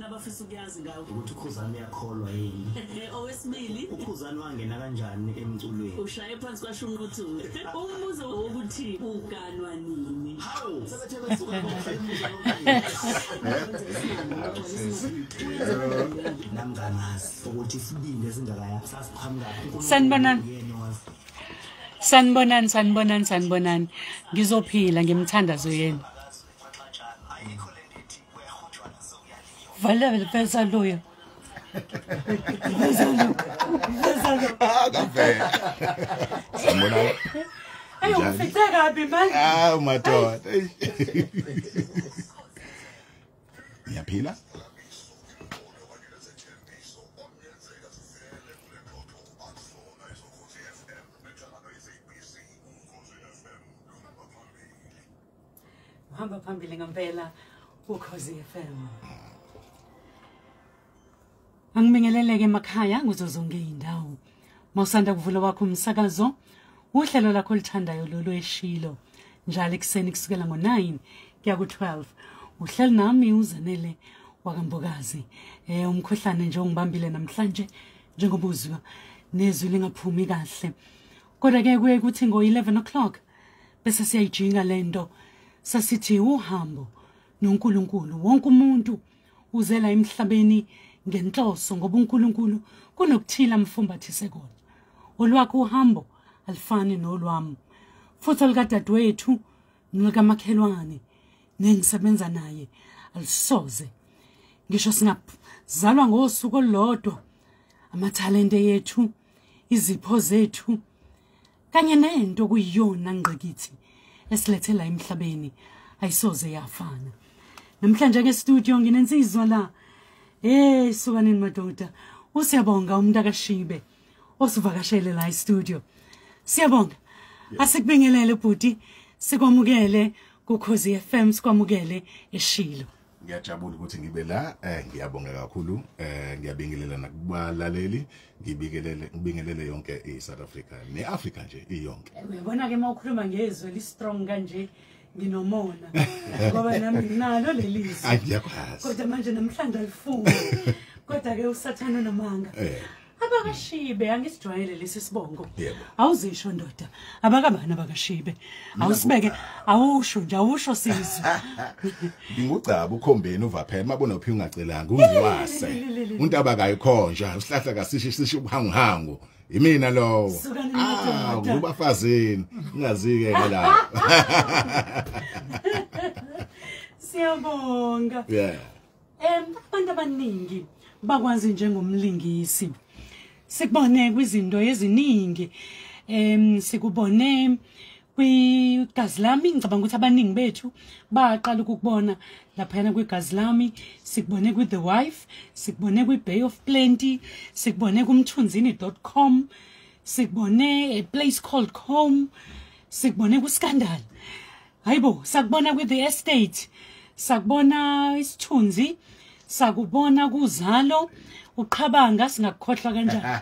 Abafisa ukuyazi ngawo ukuthi uKhuzani uyakholwa yini. Owesibili, uKhuzani wangena kanjani emculweni? Ushaye phansi kwashunqa ukuthi umbuzo wokuthi uganwa nini. Hawu, sebethe besuka namngangazi ukuthi isibindi esingakaya sasiqhamuka. Sanibonani. Sanibonani, sanibonani, sanibonani. Ngizophila ngemthandazo yenu. Vala veza loya. Veza lo. Veza lo. Ah, kavela. Sanibonani. Ayo ufice kabi manje. Ah, madoda. Ngiyaphila? Uhamba phambili ngempela uKhozi FM. Angibingeleleke emakhaya kuzo zonke izindawo. Mawusanda kuvula wakho umsakazo, uhlelo lakho oluthandayo lolu eshilo. Njalo ekuseni kusukela ngo9 kuya ku12. Uhleli nami uZanele wakaMbokazi. Umkhuhlane nje ongibambile namhlanje njengoba uzwa nezwi lingaphumi kahle. Kodwa ke kuye kuthi ngo11 o'clock bese siyayijinga lento. Sasithi uhambo noNkulunkulu, wonke umuntu uzela emhlabeni ngenhloso ngoba uNkulunkulu kunokuthila amfumbathise kona. Olwakho uhambo alifani nolwami, futhi olukadadewethu nolikamakhelwane nengisebenza naye alisoze. Ngisho singazalwa ngosuku olulodwa, amathalente yethu, izipho zethu kanye nento kuyiyona ngqikithi esilethela emhlabeni ayisoze yafana. Namhlanje ke studio nginensizwa la. Sukanini madoda. Usiyabonga uMntakaShibe osivakashele la e-studio. Siyabonga. Asikubingelele bhuti, sikwamukele kuKhozi FM, sikwamukele eShilo. Ngiyajabula ukuthi ngibe la, ngiyabonga kakhulu, ngiyabingelela nakubalaleli, ngibingelele yonke iSouth Africa neAfrica nje iyonke. Uyabona ke mawukhuluma ngezwe li strong kanje nginomona ngoba nami nginalo lelizwe. Angiyakwazi. Kodwa manje namhlanje alifuni. Kodwa ke uSathana nomanga. AbakaShibe angisijwayele lesi sibongo. Awuzisho ndoda. Abakabani abakaShibe? Awusibeke, awusho nje, awusho sizwe. Ngingugcaba ukhombeni uvaphela mabona uphi ungacelanga ungiwase. Umuntu abakayikhonja, usihlahla kasisho sisho ubuhanguhangu. Imina lowo. Ah, ngubafazini. Ungazike ke la. Siyabonga. Yeah. Abantu abaningi bakwazi njengomlingisi. Sikubone kwizinto eziningi. Sikubone kwiGazi Lami, ngicabanga ukuthi abaningi bethu baqala ukukubona laphana kwiGazi Lami, sikubone kwi The Wife, sikubone kwi Bay of Plenty, sikubone kumthunzini.com, sikubone a place called home, sikubone ku Scandal. Hayibo, sakubona kwi The Estate, sakubona isithunzi, sakubona kuzalo, uqhabanga singakukhohlwa kanjani.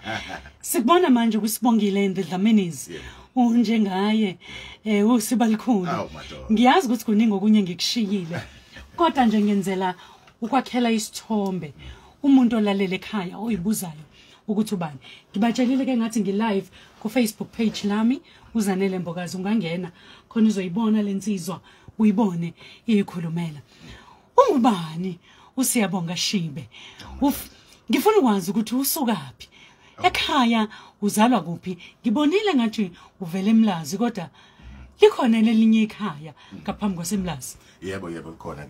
Sikubona manje kuSibongile in the Dlaminis. Unjengaye uSibalikhulu. Ngiyazi ukuthi kuningi okunye ngikushiyile. Kodwa nje ngenzela ukwakhela isithombe umuntu olalele ekhaya oyibuzayo ukuthi ubani. Ngibatshelile ke ngathi ngi-live ku Facebook page lami uZanele Mbokazi, ungangena khona uzoyibona lensizwa, uyibone iyikhulumela. Ungubani uSiyabonga Shibe? Ngifuna ukwazi ukuthi usukaphi. Ekhaya uzalwa kuphi? Ngibonile ngathi uvele eMlazi kodwa likhona lelinye ikhaya ngaphambi kwaseMlazi. Yebo yebo khona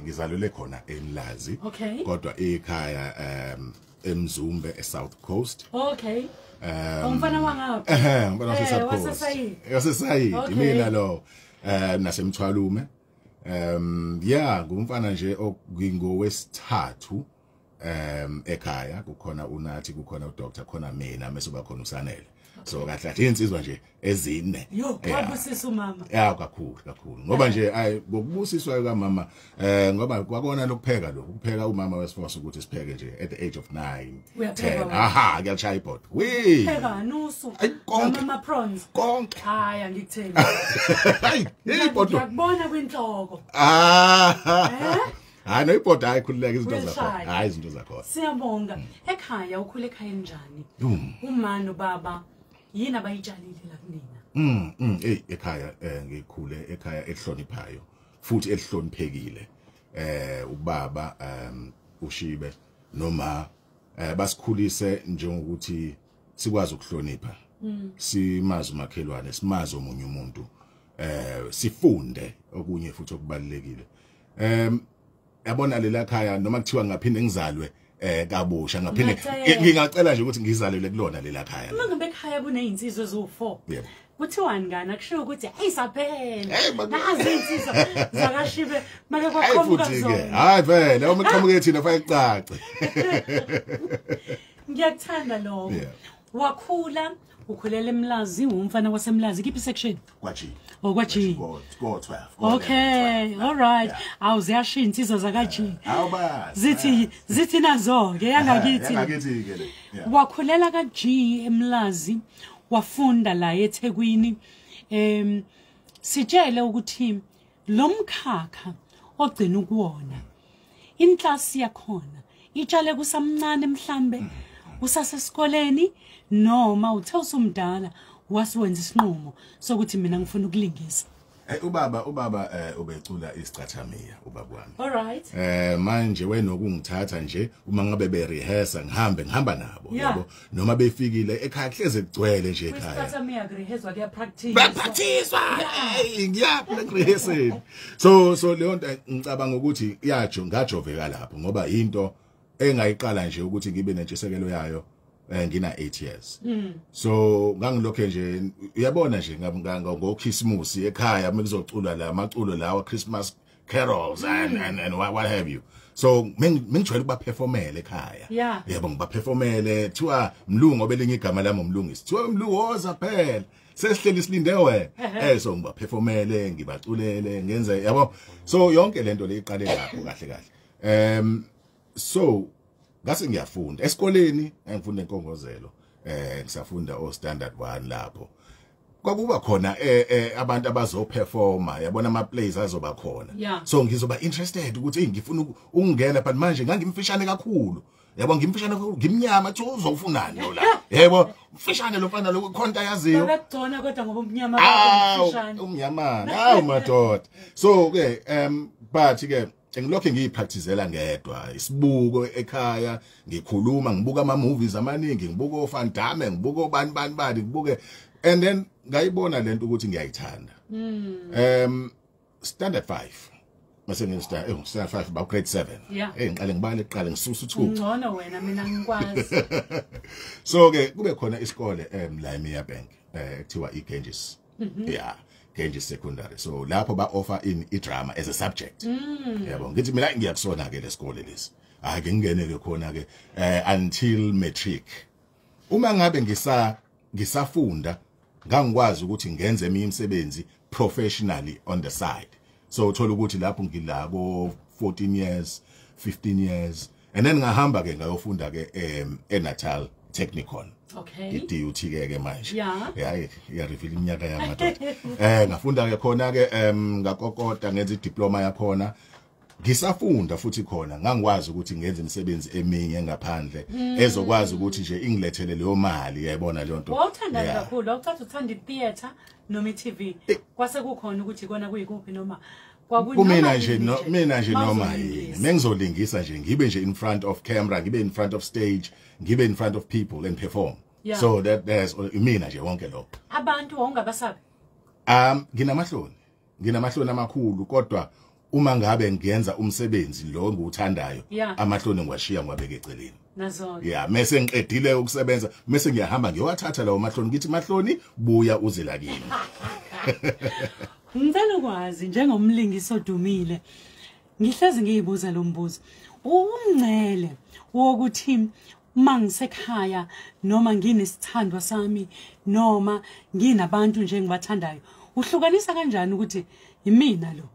ngizalelwe khona eMlazi. Okay. Kodwa ikhaya eMzumbe eSouth Coast. Okay. Umfana wangapha? Umfana waseSouth Coast. Wasesayidi mina lo naseMthwalume. Yeah, ngumfana nje ngingowesithathu ekhaya. Kukhona uNathi, kukhona uDoctor, khona mina, mase kuba khona uSanele. So kahle kahle insizwa nje ezine. Yo, kwabusisa umama. Ya kakhulu kakhulu. Ngoba nje ay ngokubusiswa kamama ngoba kwakona lokupheka lokho. Ukupheka umama wesiforce ukuthi sipheke nje at the age of 9. 10. Aha, ngiyashaya ibhodo. We. Pheka nusu. Mama prawns. Konke. Hayi angikuthembi. Hayi, ibhodo. Ngiyakubona kwinhloko. Ah. Hayi no, ibhoda hayi, khululeka, izinto Uyalishaya. zakhona, hayi, izinto zakhona. Siyabonga. Ekhaya, ukhule ekhaya njani? Uma nobaba yini abayitshalile la kunina? Hey, ekhaya ngikhule ekhaya elihloniphayo futhi elihloniphekile. Ubaba uShibe noma basikhulise njengokuthi sikwazi ukuhlonipha. Simazi umakhelwane, simazi omunye umuntu. Sifunde okunye futhi okubalekile. Yabona lela khaya, noma kuthiwa ngaphinde ngizalwe kabusha, ngaphinde Ngiyacela. ngingacela nje ukuthi ngizalelwe kulona lela khaya. Uma ngabe ekhaya kunezinsizwa eziwu4, kuthiwani ngana? Kushiwo ukuthi hey, saphela, Hey, nazi izinsizwa zakaShibe make Hayi kwaqhamuka futhi ke, zona. hayi vele, uma iqhamuke thina fanele kucace. Ngiyakuthanda lokho. Yeah. Wakhula, ukhulela eMlazi, umfana waseMlazi, kiphi section? Kwa-G. Oh, kwa-G. Go 12. Go Okay, all right. Awuziyashiya insizwa zaka-G. Awubazi. Zithi nazo ke yangakithi. Yangakithi ke le. Yeah. Wakhulela ka-G eMlazi, wafunda la eThekwini. Sitshele ukuthi lo mkhakha ogcina ukuwona, inhlasi yakhona itshale kusamncane, mhlambe usasesikoleni, noma uthe usumdala wasiwenza isinqumo sokuthi mina ngifuna ukulingisa? Ubaba ubecula isicathamiya, ubaba wami. All right. Manje wena okungithatha nje uma ngabe be rehearse, ngihambe, ngihamba nabo, yabo. Noma befikile ekhaya, kuhleze kugcwele nje ekhaya. Isicathamiya kurehezwa, kuyapractice. Bapractice, hey, ngiyaphi rehearsal. So leyo nto ngicabanga ukuthi yajo ngajoveka lapho, ngoba into engayiqala nje ukuthi ngibe nentshisekelo yayo ngina 8 years. So ngangilokhe nje, uyabona nje, ngoChristmas ekhaya mekuzoculwa la amaculo lawa, Christmas carols and what have you. So mengijwayele ukuba performele ekhaya. Yebo, ngibaperformele, kuthiwa mlungu, obelinye igama lami umlungisi. Kuthiwa mlungu, woza phela. Sesihleli silinde wena. So ngibaperformele, ngibaculele, ngenze, yabo. So yonke lento le iqale lapho kahle kahle. So ngase ngiyafunda esikoleni, ngifunda enkongozelo, ngisafunda o standard 1 lapho. Kwakuba khona abantu abazoperforma, yabona, ama plays azoba khona. So ngizoba interested ukuthi ngifuna ukungena, but manje ngangimfishane kakhulu. Yabo, ngimfishane kakhulu, ngimnyama, thi uzofunani lo la. Yebo, mfishane lo mfana lo, khonta yaziyo. Babekugcona kodwa ngoba umnyama Awu, mfishane. Umnyamana. Hawu madoda. So ke but ke ngilokho ngiyipracticela ngedwa, isibuko ekhaya, ngikhuluma, ngibuka ama movies amaningi, ngibuka oVan Damme, ngibuka obani bani bani, ngibuke, and then ngayibona lento ukuthi ngiyayithanda. Standard 5 mase ngi standard 5 ba grade 7. Ngiqale ngibale kuqala, ngisusa u2. Ungcono wena, mina ngikwazi. So ke kube khona isikole la eMerebank ekuthiwa iGanges. Yeah, Ganges Secondary. So lapho ba offer in idrama as a subject. Yabo, ngithi mina ngiyakusona ke lesikole lesi. Hayi ke, ngingene ke khona ke until matric. Uma ngabe ngisafunda, ngangikwazi ukuthi ngenze eminye imisebenzi professionally on the side. So uthola ukuthi lapho ngila ko 14 years, 15 years, and then ngahamba ke ngayofunda ke eNatal Technikon. I-DUT ke ke manje. Yeah, iya reveal iminyaka yamadoda. Ngafunda ke khona ke, ngakokota, ngenza idiploma yakhona. Ngisafunda futhi khona ngangikwazi ukuthi ngenze imisebenzi eminye ngaphandle ezokwazi ukuthi nje ingilethele leyo mali, yayibona leyo nto. Wawuthanda kakhulu, wawucathi uthanda i-theatre noma i-TV. Kwase kukhona ukuthi ikona kuyikuphi, noma Kumina nje, no, mina nje noma yini mengizolingisa nje, ngibe nje in front of camera, ngibe in front of stage, ngibe in front of people and perform. So that there's mina nje wonke lokho. Abantu wawungabasabi? Nginamahloni, nginamahloni amakhulu, kodwa uma ngabe ngiyenza umsebenzi lo engiwuthandayo, amahloni ngiwashiya, ngiwabeka eceleni. Nazo. Yeah, mase ngiqedile ukusebenza, mase ngiyahamba ngiyowathatha lawo mahloni, ngithi mahloni, buya uze la kimi. Ngicela ukwazi, njengomlingisi odumile, ngihlezi ngiyibuza lo mbuzo. Umncele wokuthi mangisekhaya noma nginesithandwa sami noma nginabantu nje engibathandayo, uhlukanisa kanjani ukuthi imina lo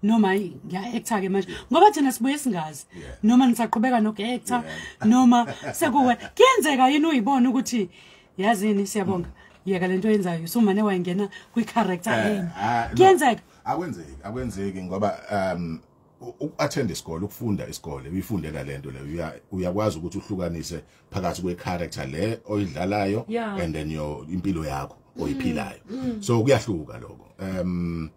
noma ngiya-actor ke manje? Ngoba thina sibuye singazi noma nisaqhubeka noku-actor noma sekuwe. Kuyenzeka yini uyibone ukuthi yazini, siyabonga, yeka lento oyenzayo, usumane wayengena kwi-character enye? Ah, no. Kuyenzeka? Akwenzeki, akwenzeki, ngoba Uku-attend isikole, ukufunda isikole, uyifundela lento leyo, uyakwazi ukuthi uhlukanise phakathi kwe-character le oyidlalayo and then your impilo yakho oyiphilayo. So kuyahluka lokho.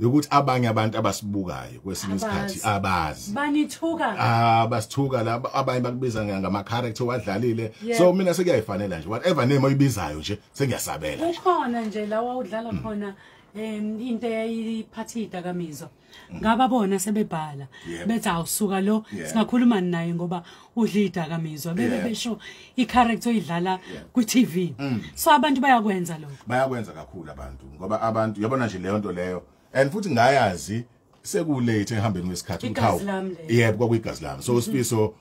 Ukuthi abanye abantu abasibukayo kwesinye isikhathi abazi banithuka, basithuka laba, abanye bakubiza ngama character wadlalile. So mina sekuyayifanela nje, whatever name oyibizayo nje sengiyasabela. Kukhona nje lawa udlala khona into eyiphatha idakamizwa, ngababona sebebhala bethi awusuka lo singakhuluma naye ngoba udla idakamizwa, bebe besho i-character oyidlala ku-TV. So abantu bayakwenza lokho, bayakwenza kakhulu abantu, ngoba abantu yabona nje leyo nto leyo. And futhi ngayazi sekulate ehambeni kwesikhathi ukuthi hawu, yebo, kwakuyigazi lami. So uSifiso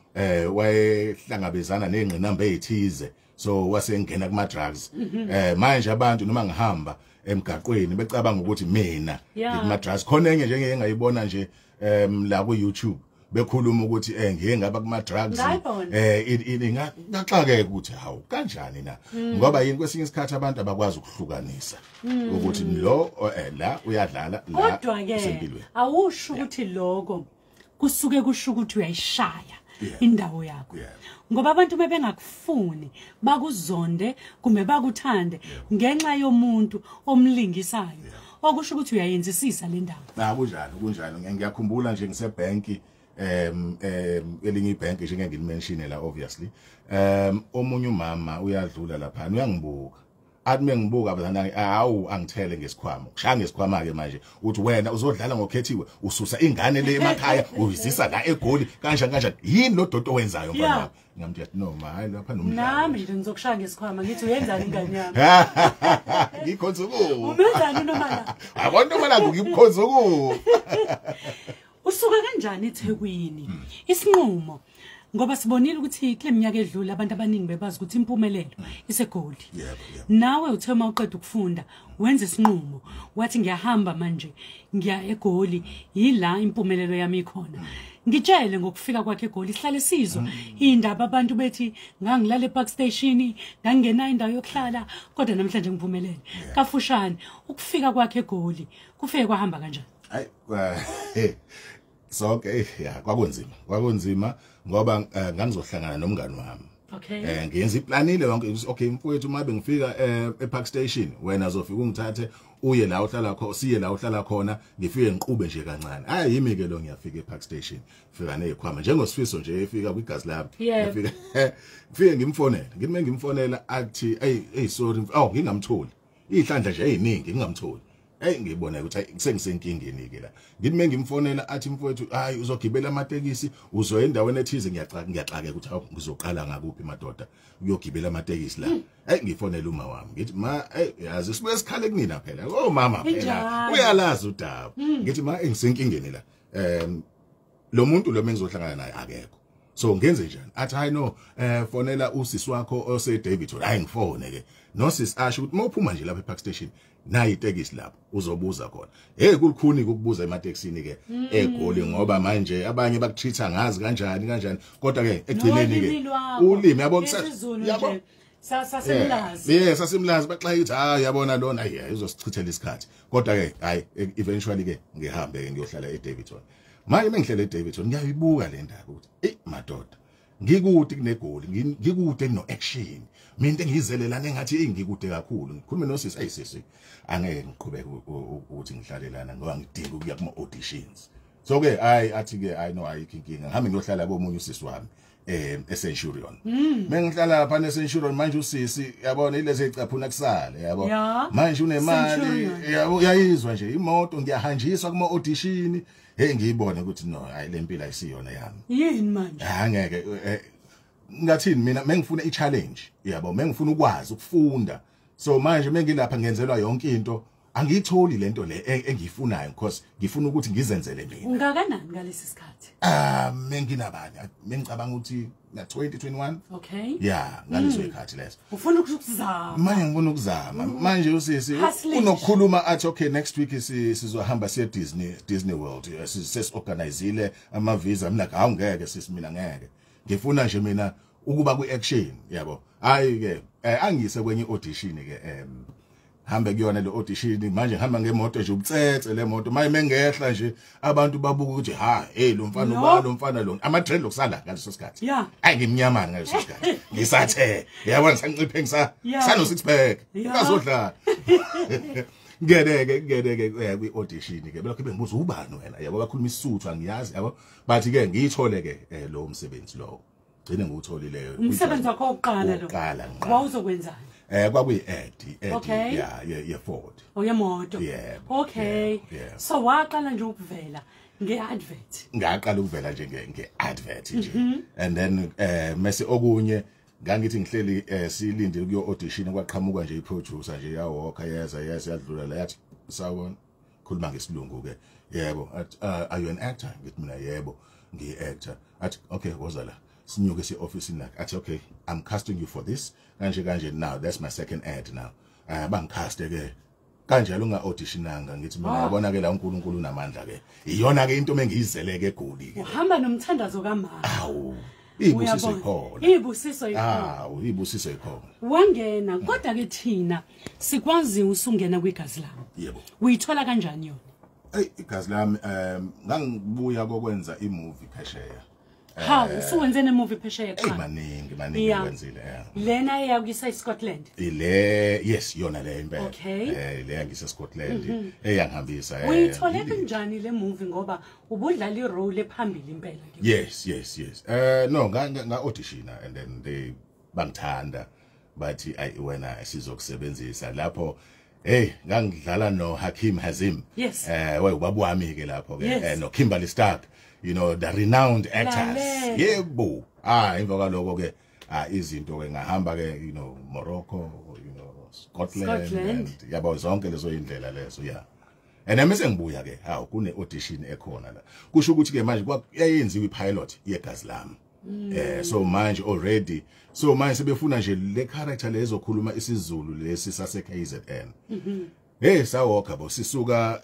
wayehlangabezana nezingqinamba ezithize, so wasengena kuma drugs. Manje abantu noma ngihamba emgaqweni becabanga ukuthi mina ngikuma drugs. Khona enye nje engayibona nje la ku YouTube bekhuluma ukuthi ngiye ngaba kuma drugs, ingaxakeka ukuthi hawu kanjani na, ngoba yini kwesinye isikhathi abantu abakwazi ukuhlukanisa ukuthi lo la uyadlala la usempilweni. Awusho ukuthi lokho kusuke kusho ukuthi uyayishaya indawo yakho, ngoba abantu bebengakufuni bakuzonde kumbe bakuthande ngenxa yomuntu omlingisayo, okusho ukuthi uyayenzisisa le ndawo. Na kunjalo, kunjalo. Ngiyakhumbula nje ngisebhenki, elinye ibhenki nje ngeke ngilimention la obviously. Omunye umama uyadlula lapha, uyangibuka, athi mengibuka bazana, awu angithele ngesikhwama, kushaya ngesikhwama ke manje, uthi wena uzodlala ngokhethiwe, ususa ingane le emakhaya uyizisa la eGoli kanjani kanjani, yini lo dodo owenzayo mfana wami? Ngamtshela no ma, hayi lapha nomdlalo. Nami nje ngizokushaya ngesikhwama ngithi uyenzani ingane yami? Ngikhonza kuwo. Umenzani noma la? Akho noma la ngikukhonza kuwo. Usuka kanjani eThekwini? Isinqumo, ngoba sibonile ukuthi kule minyaka edlule abantu abaningi bebazi ukuthi impumelelo iseGoli. Nawe uthe uma uqeda ukufunda wenza isinqumo, wathi ngiyahamba manje ngiya eGoli, yila impumelelo yami ikhona. Ngitshele ngokufika kwakhe eGoli, sihlale sizwa indaba abantu bethi ngangilala ePark Station, ngangena indawo yokuhlala, kodwa namhlanje ngiphumelele. Kafushane, ukufika kwakhe eGoli kufike kwahamba kanjani? Hayi, sonke ya kwakunzima ngoba ngangizohlangana nomngani wami. Ngiyenza iplanile yonke, okay mfowethu, uma bengifika ePark Station wena uzofika ungithathe uye la uhlala khona, siye la uhlala khona, ngifike ngiqhube nje kancane. Hayi yimi ke lo, ngiyafika ePark Station, fika nezikhwama njengoSifiso nje efika kwigazi lami, ngifika ngifike ngimfonela, ngithi mengimfonela athi hey hey sorry, oh ngingamtholi, ihlandla nje eziningi ngingamtholi. Hey ngibona ukuthi sengisenkingeni ke la. Ngithi mengimfonela athi mfowethu hayi uzogibela amatekisi uzoya endaweni ethize, ngiyaxakeka ukuthi hawu ngizoqala ngakuphi madoda uyogibela amatekisi la. Hey ngifonela uma wami ngithi ma, hey yazi sibuye sikhale kunina phela, oh mama phela uyalazi udaba. Ngithi ma ngisenkingeni la, lo muntu lo mengizohlangana naye akekho, so ngenze njani? Athi hayi no, fonela usisi wakho ose Davidson. Hayi ngifone ke nosisi asho ukuthi mawuphuma nje lapha ePark Station nayi itekisi lapho uzobuza khona. Hey kulukhuni ukubuza ematekisini ke eGoli, ngoba manje abanye bakutreat ngazi kanjani kanjani, kodwa ke egcineni ke ulimi yabo yabo sasemlazi, yes sasemlazi, baxaya ukuthi hayi yabona lona hayi uzosichithela isikhathi. Kodwa ke hayi eventually ke ngihambe ke ngiyohlala eDavidson. Manje mengihlele eDavidson ngiyayibuka le ndaba ukuthi ey madoda, ngikude kuneGoli, ngikude no action, mina into engiyizelelana engathi hey ngikude kakhulu. Ngikhulume nosisi, hey sisi angeke ngiqhubeke ukuthi ngihlale lana ngoba ngidinga ukuya kuma auditions. So ke hayi athi ke hayi no ayikho inkinga, ngihambe ngiyohlala komunye usisi wami eCenturion. Mengihlala lapha eCenturion manje usisi yabona ilezi ecaphuna kusale yabo, manje unemali yabo, uyayizwa nje imoto, ngiyahanjiswa kuma audition. Hey ngiyibone ukuthi no hayi lempilo ayisiyona yami. Yini manje? Angeke ngathini mina mengifuna i-challenge yabo, mengifuna ukwazi ukufunda. So manje mengilapha ngenzelwa yonke into, angiyitholi lento le engiyifunayo because ngifuna ukuthi ngizenzele mina. Ungakanani ngalesi sikhathi? Menginabani, mengicabanga ukuthi na 2021. Okay. Yeah, ngaleso ikhathi leso. Ufuna ukuzama. Manje ngifuna ukuzama. Manje usisi unokukhuluma athi okay next week sizohamba siye Disney World. Sesiorganizile ama visa. Mina hawu ngeke sisi, mina ngeke. Ngifuna nje mina ukuba kwi action yabo. Hayi ke angiyise kwenye audition ke Hambe kuyona le audition manje, ngihamba ngemoto nje, ubutsetse le moto. Maye mengehla nje, abantu babuka ukuthi ha, hey, lo mfana No. uba lo mfana lo ama dreadlocks sala ngaleso sikhathi. Ayi, ngimnyamana ngaleso sikhathi, ngisathe, yabona, sanciphe ngisa sano six pack. Ngazodlala, ngeneke kwi audition ke, belokhu bengibuza, ubani wena, yabo, bakhuluma isuthu, angiyazi, yabo. Bathi ke ngiyithole ke lo msebenzi lo, gcine ngiwutholile. Umsebenzi wakho wokuqala lo? Wokuqala ngqa. Wawuzokwenzani? Kwakuyi ad yeah, ye Ford. Oyemoto? Yebo. Yebo. So waqala nje ukuvela nge-advert? Ngaqala ukuvela nje nge-advert nje, and then mase okunye ngangithi ngihleli, silinde kuyo audition, kwaqhamuka nje iproducer nje, yawalka, yeza yeza, yadlula la, yathi, "Sawubona." Khuluma ngesilungu ke, yebo. Athi, "Are you an actor?" Ngithi mina, "Yebo, ngiyi-actor." Athi, "Okay, woza la." Sinyuke si office lakhe, athi, "Okay, I'm casting you for this," kanje kanje. Now that's my second ad now. Bangicaste ke kanjalo, unga auditionanga. Ngithi mina, yabona ke la, uNkulunkulu unamandla ke, iyona ke into mengiyizele ke eGoli ke. Uhamba nomthandazo kamama. Awu, ibusiso Uyabona? ikhona. Ibusiso ikhona. Awu, ibusiso ikhona. Wangena, kodwa ke thina sikwazi usungena kwigazi lami. Yebo. Uyithola kanjani yona? Ey, igazi lami, ngangibuya kokwenza imovie phesheya. Ha, usuwenze nemovie phesheya Ey. kuqala? Maningi, maningi ngikwenzile, yeah. Lena eyakuyisa eScotland? Ile, yes, yona le impela. Le yangise Scotland, eyangihambisa. Uyithole kanjani le movie, ngoba ubudlala irole ephambili impela ke? Yes, no, nga auditiona and then they bangithanda, bathi, "Ay, wena sizokusebenzisa lapho." Hey, ngangidlala no Hakim Hazim. Ubaba wami ke lapho ke. No Kimberly Stark, the renowned actors. Lalela. Yebo. Ah, emva kwaloko ke, ah, izinto ke ngahamba ke, Morocco, Scotland, Scotland. and yabo, zonke lezo indlela lezo, yeah. And then mase ngibuya ke, hawu, kune audition ekhona la. Kusho ukuthi ke manje kwayenziwa ipilot yegazi lami. So manje already, so manje sebefuna nje le character lezokhuluma isiZulu lesi sase KZN. Hey, sawalka bo, sisuka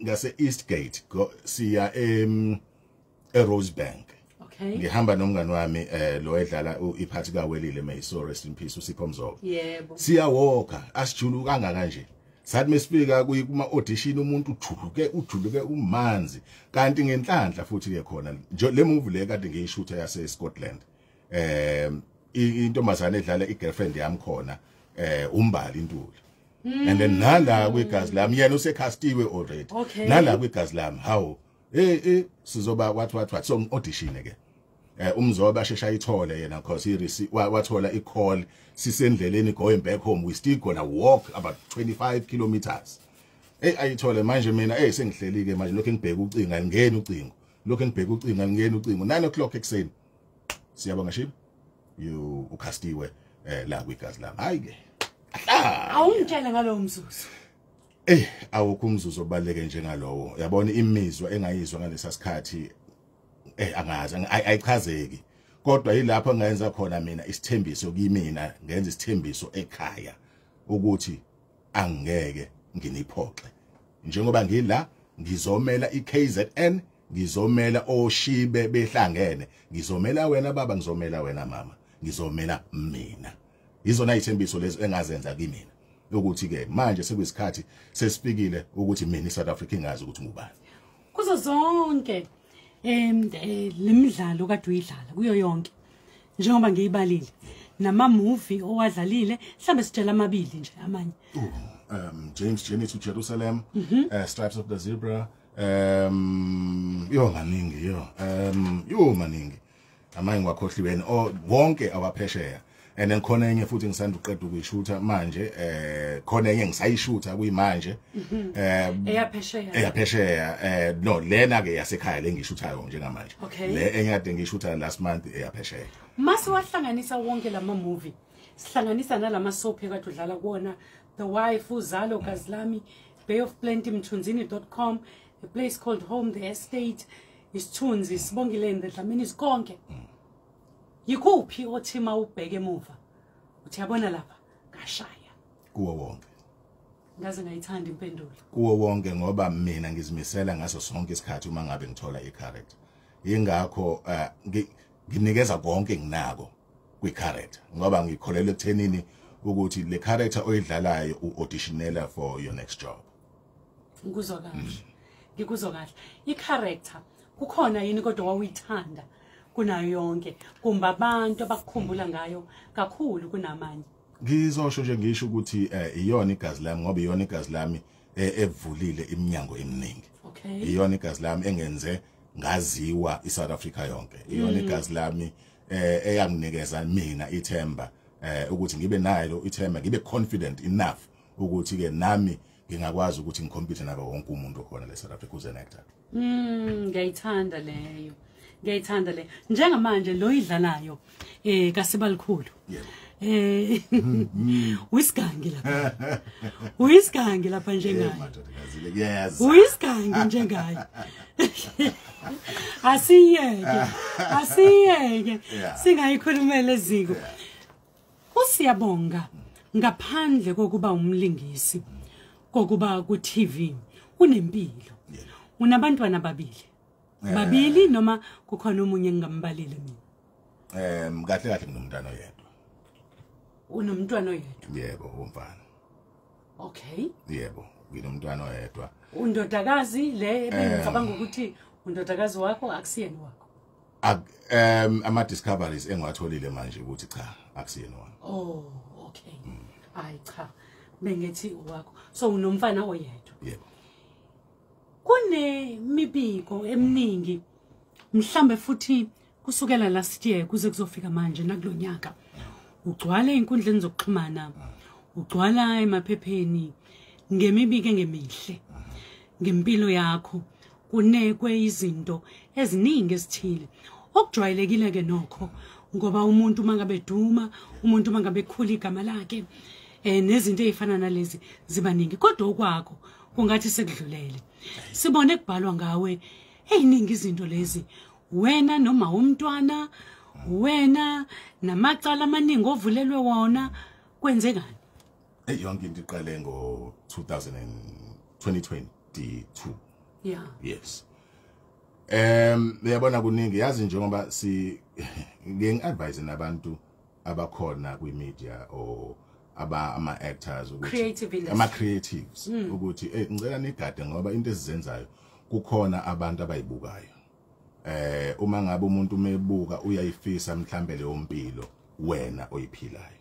ngase Eastgate siya eRosebank. Ngihamba nomngani wami, lo edlala iphathi kaWelile, may so rest in peace, uSipho Mzobe. Siyawalka, asijuluka kangaka nje. Sathi mesifika kuma audition, umuntu ujuluke umanzi, kanti ngenhlanhla futhi ke khona nje le movie le kade ngiyishutha yase Scotland, intombazane edlala igirlfriend yami khona, uMbali Ntuli, and then nala kwigazi lami yena usecastiwe already. Nala kwigazi lami, hawu, sizoba what what what. So audition ke, uMzobe ashesha ayithole yena because he wathola i-call sisendleleni going back home. We still gonna walk about 25 kilometers. Ayithole manje. Mina, sengihleli ke manje, lokho ngibheka ucingo, angeni ucingo, lokho ngibheka ucingo, angeni ucingo, 9 o'clock ekseni, "Siyabonga Shibe, you ucastiwe la kwigazi lami." Hayi ke, ahla. Awungitshele ngalowo mzuzu. Awukho umzuzu obaleke njengalowo, yabona, imizwa engayizwa ngalesa sikhathi, angazi, ayichazeki, kodwa yilapho engayenza khona mina isithembiso kimina, ngenza isithembiso ekhaya ukuthi angeke nginiphoxe. Njengoba ngila, ngizomela iKZN, ngizomela oshibe behlangene, ngizomela wena baba, ngizomela wena mama, ngizomela mina. Izona izithembiso lezo engazenza kimina, ukuthi ke manje sekuyisikhathi sesifikile ukuthi mina iSouth Africa ingazi ukuthi ngubani. Kuzo zonke lemidlalo kade uyidlala, kuyo yonke njengoba ngiyibalile, nama movie owadlalile, mhlambe sitshela amabili nje amanye. James Journey to Jerusalem, Stripes of the Zebra, yo maningi, yo yo maningi, amanye ngiwakhohliwe, oh, wonke awaphesheya. And then khona enye futhi ngisanda uqeda ukuyishutha manje, khona enye ngisayishutha kuyimanje. Eyaphesheya? Eyaphesheya. No, lena ke yasekhaya le ngishuthayo njengamanje. Le enye kade ngishutha last month eyaphesheya. Mase wahlanganisa wonke lama movie, sihlanganisa nalama soap ekade udlala kuwona, The Wife, Uzalo, Gazi Lami, Bay of Plenty, Mthunzini.com, A Place Called Home, The Estate, Isithunzi, Sibongile and the Dlaminis, konke, yikuphi othi mawubheke emuva uthi, yabona lapha ngashaya? Kuwo wonke. Ngaze ngayithanda impendulo. Kuwo wonke, ngoba mina ngizimisela ngaso sonke isikhathi uma ngabe ngithola i-character. Ingakho nginikeza konke nginako kwi-character, ngoba ngikholelwa ekuthenini ukuthi le character oyidlalayo u-auditionela for your next job. Ngikuzwa kahle. Ngikuzwa kahle. I-character kukhona yini kodwa wawuyithanda kunayo yonke, kumbe abantu abakukhumbula ngayo kakhulu kunamanye? Ngizosho nje ngisho ukuthi iyona Igazi Lami, ngoba iyona Igazi Lami evulile iminyango eminingi. Iyona Igazi Lami engenze ngaziwa iSouth Africa yonke. Iyona Igazi Lami eyanginikeza mina ithemba, ukuthi ngibe nayo ithemba, ngibe confident enough ukuthi ke nami ngingakwazi ukuthi ngicompete nabo wonke umuntu okhona le South Africa who's an actor. Ngiyayithanda leyo. Ngiyayithanda le. Njengamanje lo idlalayo kaSibalikhulu. Yebo. Uyisigangi lapha. Uyisigangi lapha njengaye. Madodakazi, yes. Uyisigangi njengaye. Asiyeke. Asiyeke. Singayikhulumela eziko. Usiyabonga ngaphandle kokuba umlingisi, kokuba ku TV, unempilo. Unabantwana ababili. Babili noma kukhona omunye engingambalile mina? Kahle kahle nginomntwana oyedwa. Unomntwana oyedwa? Yebo, umfana. Okay. Yebo, nginomntwana oyedwa. Undodakazi le ebengicabanga ukuthi undodakazi wakho akusiyena wakho. Ama discoveries engiwatholile manje ukuthi cha, akusiyena wami. Oh, okay. Hayi cha, bengithi wakho. So unomfana oyedwa. Yebo. Kunemibiko eminingi mhlambe futhi kusukela last year kuze kuzofika manje nakulonyaka, ugcwala einkundleni zokuxhumana, ugcwala emaphepheni ngemibiko engemihle ngempilo yakho, kunekwe izinto eziningi ezithile okujwayelekile ke nokho, ngoba umuntu mangabe duma, umuntu mangabe khula igama lakhe, nezinto ezifana nalezi ziba ningi, kodwa okwakho kungathi sekudlulele. Sibone kubhalwa ngawe eziningi izinto lezi, wena noma umntwana, wena namacala amaningi ovulelwe wona, kwenzekani? Yonke into iqale ngo 2022. Yeah. Yes. Uyabona kuningi, yazi njengoba si ngiadvise nabantu abakhona kwi media or ama actors ukuthi creative industry, ama creatives ukuthi ngicela nigade ngoba into esizenzayo kukhona abantu abayibukayo. Uma ngabe umuntu umebuka uyayifisa mhlambe leyo mpilo wena oyiphilayo.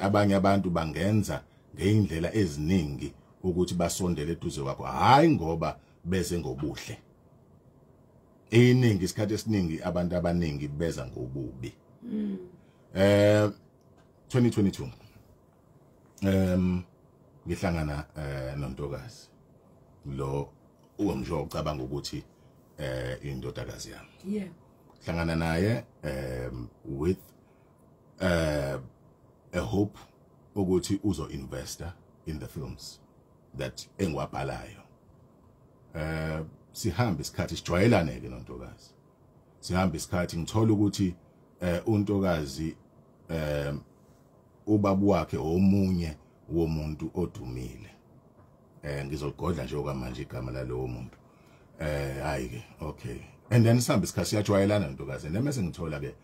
Abanye abantu bangenza ngeindlela eziningi ukuthi basondele eduze kwakho, hayi ngoba beze ngobuhle. Iningi isikhathi esiningi abantu abaningi beza ngobubi. 2022 ngihlangana nontokazi lo uwamsho ucabanga ukuthi indodakazi yami. Yeah. Hlangana naye with a hope ukuthi uzo investor in the films that engiwabhalayo. Sihamba isikhathi sijwayelane ke nontokazi. Sihamba isikhathi ngithola ukuthi untokazi ubaba wakhe omunye womuntu odumile. Ngizoligodla nje okwamanje igama lalowo muntu. Hayi ke, okay. And then sihamba isikhathi siyajwayelana nontokazi. And then mase ngithola ke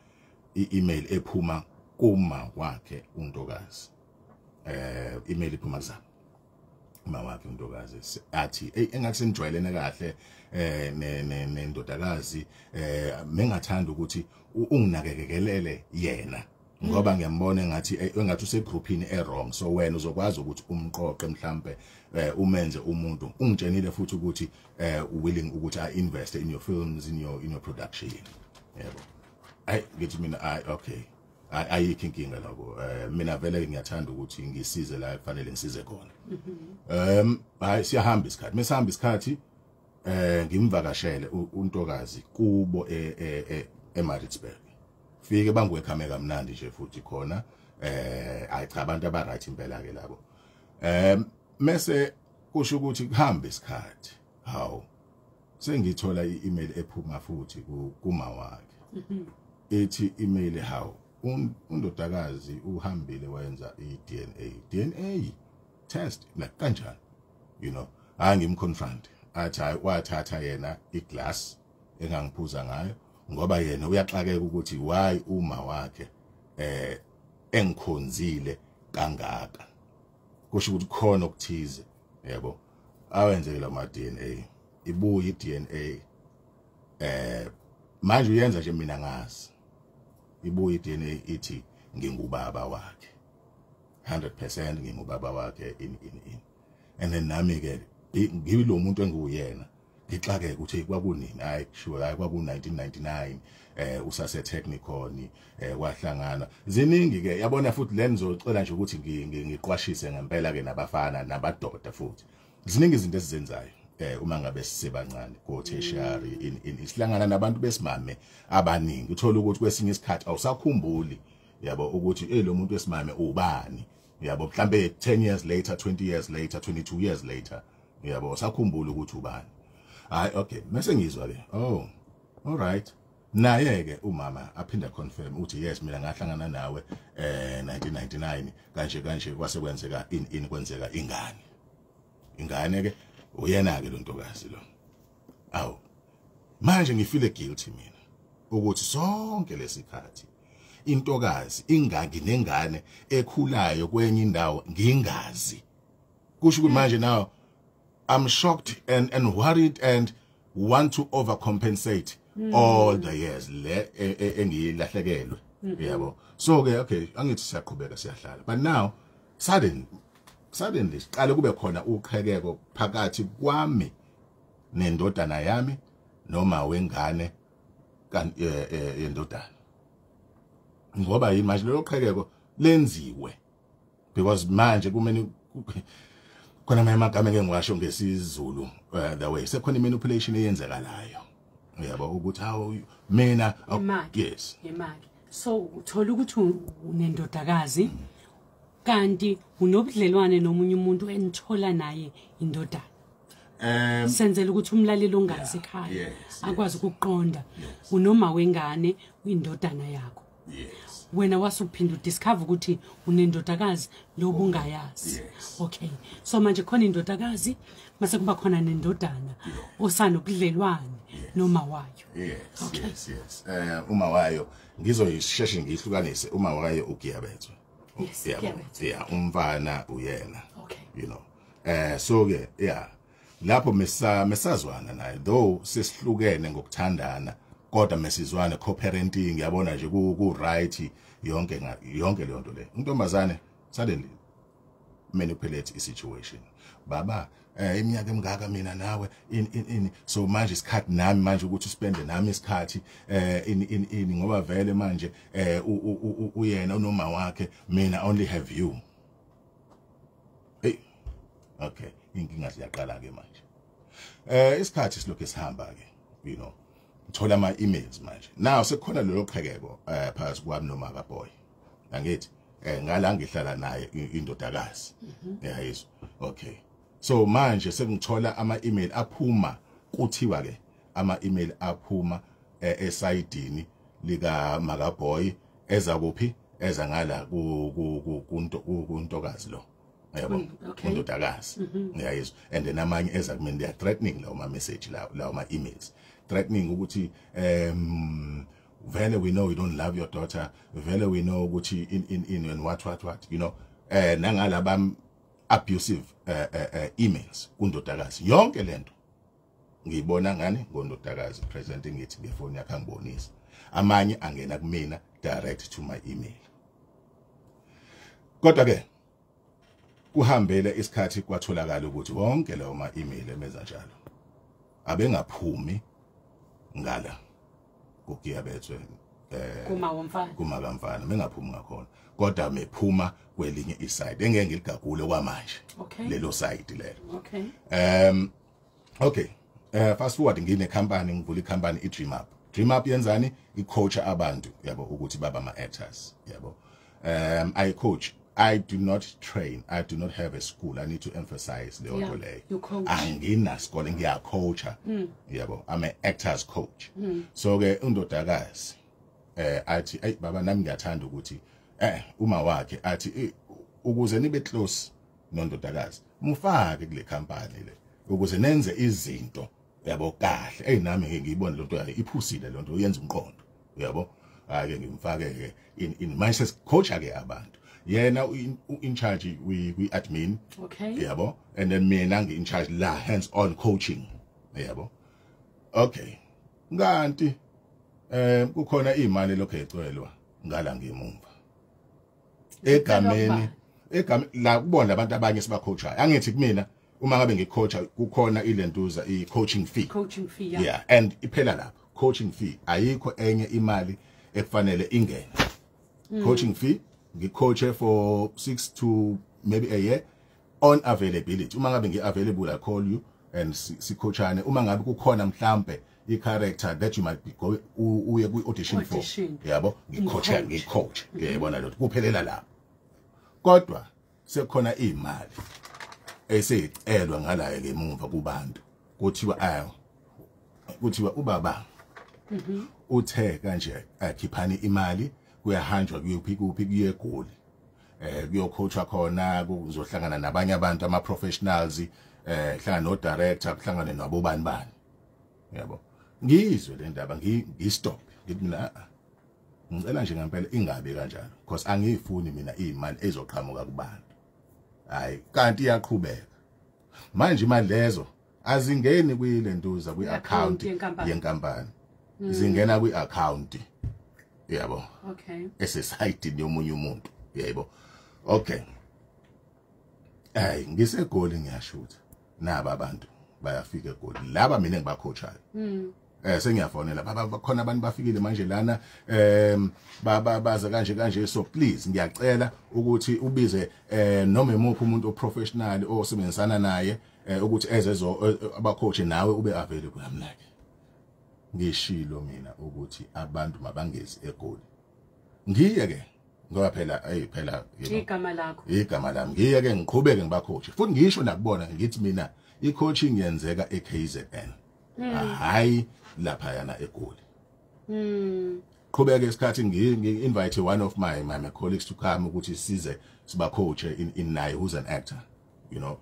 i-email ephuma kuma wakhe untokazi. Email iphuma kuzama uma wakhe untokazi athi hey, engathi senijwayelene kahle nendodakazi, mengathanda ukuthi unginakekelele yena ngoba ngiyambona engathi engathi usegroupini e-wrong, so wena uzokwazi ukuthi umqoqe mhlambe umenze umuntu. Ungitshenile futhi ukuthi willing ukuthi I invest in your films, in your production. Yebo. Ay ngithi mina ay okay, ayikho inkinga lokho. Mina vele ngiyathanda ukuthi ngisize la kufanele ngisize khona. Hayi siyahamba isikhathi. Mesihamba isikhathi ngimvakashele untokazi kubo eMaritzburg. Fike bangiwekhame kamnandi nje futhi khona. Ayi cha, abantu aba right impela ke labo. Mase kusho ukuthi kuhamba isikhathi. Hawu, sengithola i-email ephuma futhi kuma wakhe. Ethi email, hawu, undodakazi uhambile wayenza i-DNA DNA test, like kanjani, you know. Hayi ngimconfront, athi hayi wathatha yena iglass engangiphuza ngayo ngoba yena uyaxakeka ukuthi why uma wakhe engikhonzile kangaka, kusho ukuthi khona okuthize, yabo. Awenzeke la ma DNA, ibuye iDNA, manje uyenza nje mina ngazi, ibuye iDNA ithi ngingubaba wakhe 100%, ngingubaba wakhe in and then nami ke ngilo muntu enguyena ngixakeke ukuthi kwakunini. Hayi sure, hayi kwaku 1999, usase Technikon, kwahlangana ziningi ke, yabona. Futhi le ngizocela nje ukuthi ngiqwashise ngempela ke nabafana nabadoda, futhi ziningi izinto esizenzayo uma ngabe sisebancane go tertiary in isihlangana nabantu besimame abaningi, uthola ukuthi kwesinye isikhathi awusakhumbuli, yabo, ukuthi lo muntu wesimame ubani, yabo, mhlambe 10 years later, 20 years later, 22 years later, yabo, usakhumbula ukuthi ubani. Hayi okay, mase ngizwa ke, oh all right, naye ke umama aphinda confirm uthi yes, mina ngahlangana nawe 1999 kanje kanje, kwase kwenzeka in kwenzeka ingane ke uyena ke lo ntokazi lo. Awu manje ngifeel guilty mina ukuthi sonke lesikhathi intokazi ingaki nengane ekhulayo kwenye indawo ngingazi. Kusho ukuthi manje now I'm shocked and worried and want to overcompensate all the years le engiyilahlekelwe, yabo. So ke okay, angithi siyaqhubeka siyahlala, but now suddenly siqale kube khona uqhekeko phakathi kwami nendodana yami noma wengane yendodana, ngoba yini manje lelo qhekeko lenziwe? Because manje kumele khona amagama engeke ngiwasho ngesiZulu, the way sekhona manipulation eyenzekalayo, yabo, ukuthi hawu mina yes yemali. So uthola ukuthi unendodakazi kanti unobudlelwane nomunye umuntu enithola naye indodana. Senzela ukuthi umlaleli ongazi ekhaya akwazi ukuqonda, unoma wengane indodana yakho. Yes. Wena wasuphinda udiscover ukuthi unendodakazi lobu ungayazi. Okay. So manje khona indodakazi mase kuba khona nendodana osanobudlelwane noma wayo. Yes. Okay. Yes, yes. Uma wayo ngizoyisheshe ngihlukanise, uma wayo uGiyabethwe. Yes, Giyabethwe. Yeah, umfana uyena. Okay. You know. So ke yeah, lapho mesazwana naye though sesihlukene ngokuthandana, kodwa mesizwana co-parenting, yabona nje ku right yonke yonke leyo nto le. Intombazane suddenly manipulate i situation. Baba iminyaka emingaka mina nawe in so manje isikhathi nami manje ukuthi uspende nami isikhathi in ngoba vele manje uyena unoma wakhe, mina only have you. Hey, okay, inkinga ziyaqala ke manje. Isikhathi silokhu sihamba ke, you know, thola ama emails manje. Now sekukhona lelo qhekeko phakathi kwami noma kaboy. Angithi ngala ngihlala naye indodakazi. Yayizwa. Okay. So manje sekungithola ama email aphuma, kuthiwa ke ama email aphuma esayidini lika makaboy eza kuphi, eza ngala ku kuntokazi lo, yabo, undodakazi, ngiyayizwa. And then amanye eza kumina, they are threatening lawo ma message lawo ma emails, threatening ukuthi vele we know you don't love your daughter, vele we know ukuthi in and what you know, nangalaba abusive emails kundodakazi. Yonke lento ngiyibona ngani ngondodakazi presenting it ngefoni yakhe, angibonisa. Amanye angena kumina direct to my email. Kodwa ke kuhambele isikhathi kwatholakala ukuthi wonke lawo ma email emenza njalo abengaphumi ngala kuGiyabethwe, kuma womfana, kuma kamfana, mengaphumi ngakhona, kodwa mephuma kwelinye iside engeke ngiligagule kwamanje, lelo side lelo. Okay, fast forward, ngine company, ngivula icompany iDream Up. Dream Up yenzani? I-coach abantu, yabo, ukuthi baba ama actors, yabo. I coach, I do not train, I do not have a school. I need to emphasize leyo nto leyo. You coach. Angina sikole, ngiyacoacha, yabo. I'm an actors coach. So ke undodakazi athi, "Hey baba, nami ngiyathanda ukuthi uma wakhe athi ukuze nibe close nondodakazi, mufake kule company le ukuze nenze izinto, yabo, kahle." Hey, nami ke ngiyibona lonto yayo iphusile, lonto uyenza umqondo, yabo. Ake ngimfake ke in manje coach ke abantu. Yena in charge we admin. Okay. Yabo, and then mina ngi in charge la hands on coaching. Yabo. Okay. Nganti kukhona imali lokho ecelwa ngala ngemumva. Egameni la kubona abantu abanye sibacoachayo. Angithi kumina uma ngabe ngicoacha kukhona ilentuza i coaching fee. Coaching fee, yeah. Yeah, and iphela lapho. Coaching fee ayikho enye imali ekufanele ingene. Coaching fee ngicoache for 6 to maybe a year on availability. Uma ngabe ngi-available I call you and sicoachane. Uma ngabe kukhona mhlambe i-character that you might be going uye kwi-audition for. Yabo, ngicoach ngicoach. Yabona lokho kuphelela lapho. Kodwa sekukhona imali eseyicelwa ngala ngemuva kubantu. Kuthiwa ayo. Kuthiwa ubaba uthe kanje akhiphani imali kuyahanjwa kuyophi kuphi kuye eGoli kuyocoachwa khona kuzohlangana nabanye abantu ama professionals hlangana no director kuhlangane nabo bani bani. Yabo, ngizwe le ndaba ngistop ngithi mina ngicela nje ngempela ingabe kanjalo because angiyifuni mina imali ezoqhamuka kubantu. Hayi kanti iyaqhubeka manje imali lezo azingeni kuyilentuza kwi-account yenkampani. Zingena kwi-account. Yabo. Okay. Esesayidini yomunye umuntu. Yebo. Okay. Hey, ngiseGoli ngiyashutha. Naba abantu bayafika eGoli. Laba mina engibacoachayo. Sengiyafonela baba khona abantu bafikile manje lana baba baza kanje kanje, so please ngiyacela ukuthi ubize noma emuphi umuntu oprofessional osebenzisana naye ukuthi ezezo abacoach nawe ube available. I'm like, ngishilo mina ukuthi abantu mabangezi eGoli. Ngiye ke ngoba phela hey phela igama lakho igama lami, ngiye ke ngiqhubeke ngibacoach futhi ngisho nakubona ngithi mina i-coaching yenzeka eKZN. Hayi lapha yana eGoli. Qhubeke isikhathi ngi-invite one of my colleagues to come ukuthi size siba coach in naye who's an actor, you know.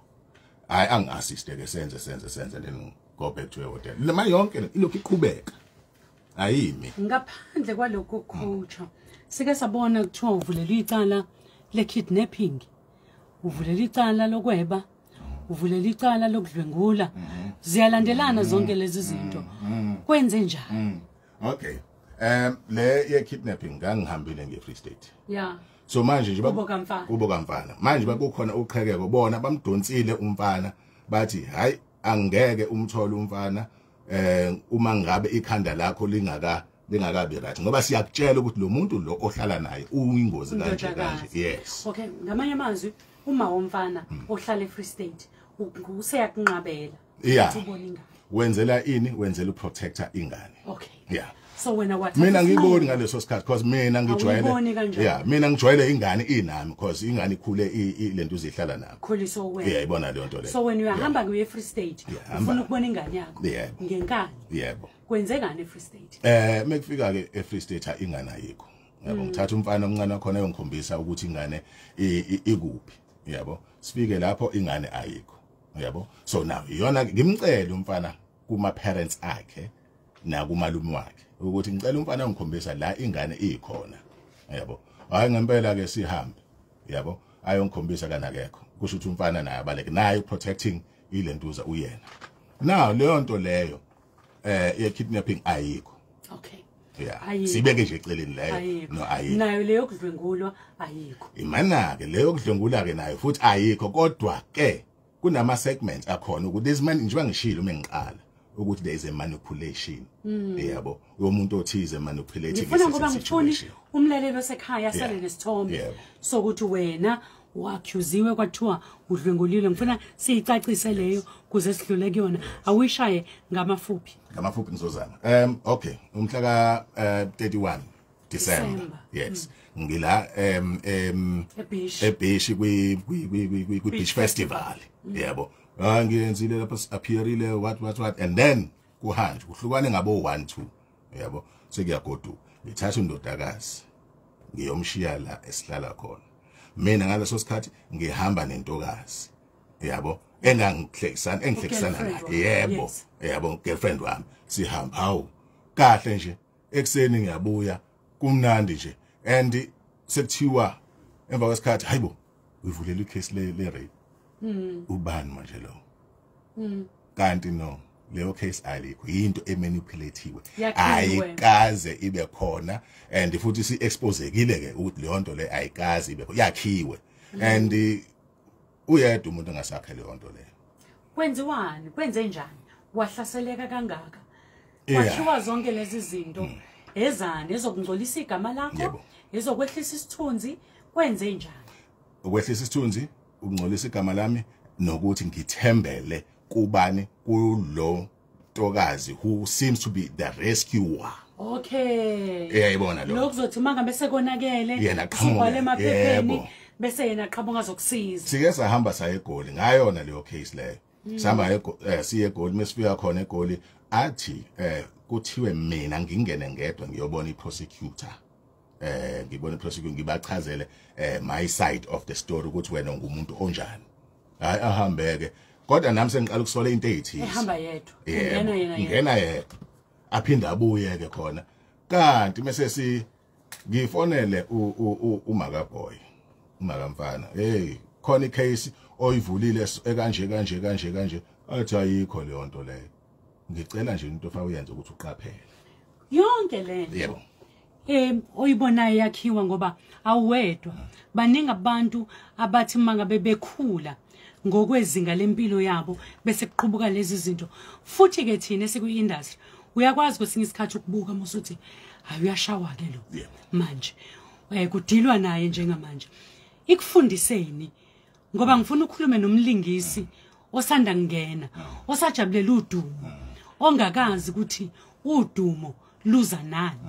I angi-assist ke senze then go back to a hotel. Lema yonke ilokhu iqhubeka. Ayimi. Ngaphandle kwalokho coach, sike sabona kuthiwa uvulela icala le kidnapping. Uvulela icala lokweba. Uvulela icala lokudlwengula. Ziyalandelana zonke lezi zinto. Kwenze njani? Okay. Le ye kidnapping ngangihambile nge Free State. Yeah. So manje nje kubo kamfana. Manje bakukhona uqhekeko bona bamdonsile umfana bathi hayi angeke umthole umfana uma ngabe ikhanda lakho lingakabi right ngoba siyakutshela ukuthi lo muntu lo ohlala naye uyingozi kanje kanje. Yes. Okay, ngamanye amazwi uma womfana ohlala eFree State useyakunqabela ukuthi ubone ingane. Wenzela ini? Wenzela uprotector ingane. Okay. Yeah. So wena what? Mina ngiboni ngaleso sikhathi because mina ngijwayele. Yeah, mina ngijwayele ingane inami because ingane ikhule lento uzihlala nami. Khuliso wena. Yeah, ibona leyo nto leyo. So when uyahamba kuye eFree State, ufuna ukubona ingane yakho ngenkani. Yebo. Kwenzekani eFree State? Mekufika ke eFree State ingane ayikho. Yabo, ngithatha umfana omncane wakhona eyongikhombisa ukuthi ingane ikuphi. Yabo, sifike lapho ingane ayikho. Yabo. So now iyona ngimcela umfana kuma parents akhe nakumalume wakhe ukuthi ngicela umfana ongikhombisa la ingane ikhona. Yabo. Hayi ngempela ke sihambe. Yabo, ayongikhombisa kanakekho. Kusho ukuthi umfana naye abaleke naye protecting ilentuza uyena. Now leyo nto leyo ye kidnapping ayikho. Okay. Yeah. Sibeke nje eceleni leyo. No ayikho. Nayo leyo kudlwengulwa ayikho. Imana ke leyo kudlwengula ke nayo futhi ayikho kodwa ke kunama segments akhona ukuthi this man njengoba ngishilo mengiqala ukuthi there is a manipulation. Yabo, umuntu othize manipulating. Ngifuna ngoba ngifuni umlaleli osekhaya asale nesithombe sokuthi wena uaccusiwe kwathiwa udlwengulile. Ngifuna siyicacise leyo kuze sidlule kuyona. Awuyishaye ngamafuphi. Ngamafuphi ngizozama. Okay, umhla ka 31 December. Yes. Ngila eBishi kwi Beach Festival. Yebo. Ngiyenzile lapha appearile what and then kuhanjwe kuhlukane ngabo 1 2. Yebo. Sekuyagoduka. Ngithatha indodakazi ngiyomshiya la esihlala khona. Mina ngaleso sikhathi ngihamba nentokazi. Yabo, engangihlekisana naye. Yebo, yabo girlfriend wami. Sihamba hawu kahle nje ekuseni ngiyabuya kumnandi nje and sekuthiwa Emva kwesikhathi, hayibo, uyivulela icase le rape. Ubani manje lo? Kanti no, leyo case alikho, into emanipulatiwe, ayikaze ibe khona, and futhi si exposekile ke ukuthi leyo nto le ayikaze ibe khona, yakhiwe. And uyedwa umuntu ongasakhe leyo nto leyo. Kwenziwani? Kwenze njani? Wahlaseleka kangaka, kwakhiwa zonke lezi zinto ezani ezokungcolisa igama lakho, ezokwehlisa isithunzi, kwenze njani? Ukwehlisa isithunzi, ukungcolisa igama lami, nokuthi ngithembele kubani? Kulo ntokazi who seems to be the rescuer. Okay. Uyayibona lo. Lokuzothi mangabe sekonakele, yena qhamuka emaphepheni, bese yena qhamuka azokusiza. Sike sahamba saye eGoli ngayona leyo case leyo. Sihamba siye eGoli, mesifika khona eGoli athi kuthiwe mina ngingene ngedwa ngiyobona iprosecutor. Ngibona iprosecutor, ngibachazele my side of the story ukuthi wena ungumuntu onjani. Hayi, ahambeke. Kodwa nami sengiqala ukusola into ezithize. Ehamba yedwa. Ngena yena. Ngena yedwa. Aphinda abuye ke khona. Kanti mase si ngifonele umaka boy, umaka mfana. Hey, khona icase oyivulile ekanje kanje kanje kanje, athi ayikho leyo nto leyo. Ngicela nje into ofa uyenze ukuthi uqaphele. Yonke lento. Yebo. Oyibonayo yakhiwa ngoba awuwedwa. Baningi abantu abathi mangabe bekhula ngokwezinga lempilo yabo bese kuqhubuka lezi zinto. Futhi ke thina esiku-industry uyakwazi kwesinye isikhathi ukubuka musuthi hayi uyashawa ke lo manje, kudilwa naye njengamanje. Ikufundiseni, ngoba ngifuna ukukhulume nomlingisi osanda kungena, osajabulela udumo, ongakazi ukuthi udumo luza nani.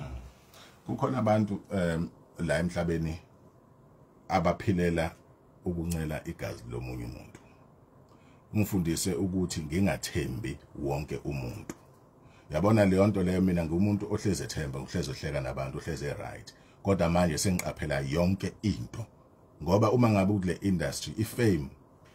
Kukhona abantu la emhlabeni abaphilela ukuncela igazi lomunye umuntu. Ungifundise ukuthi ngingathembi wonke umuntu. Yabona leyo nto leyo, mina ngumuntu ohleze ethemba, ngihleze ohleka nabantu, ohleze right. Kodwa manje sengiqaphela yonke into. Ngoba uma ngabe kule industry ifame,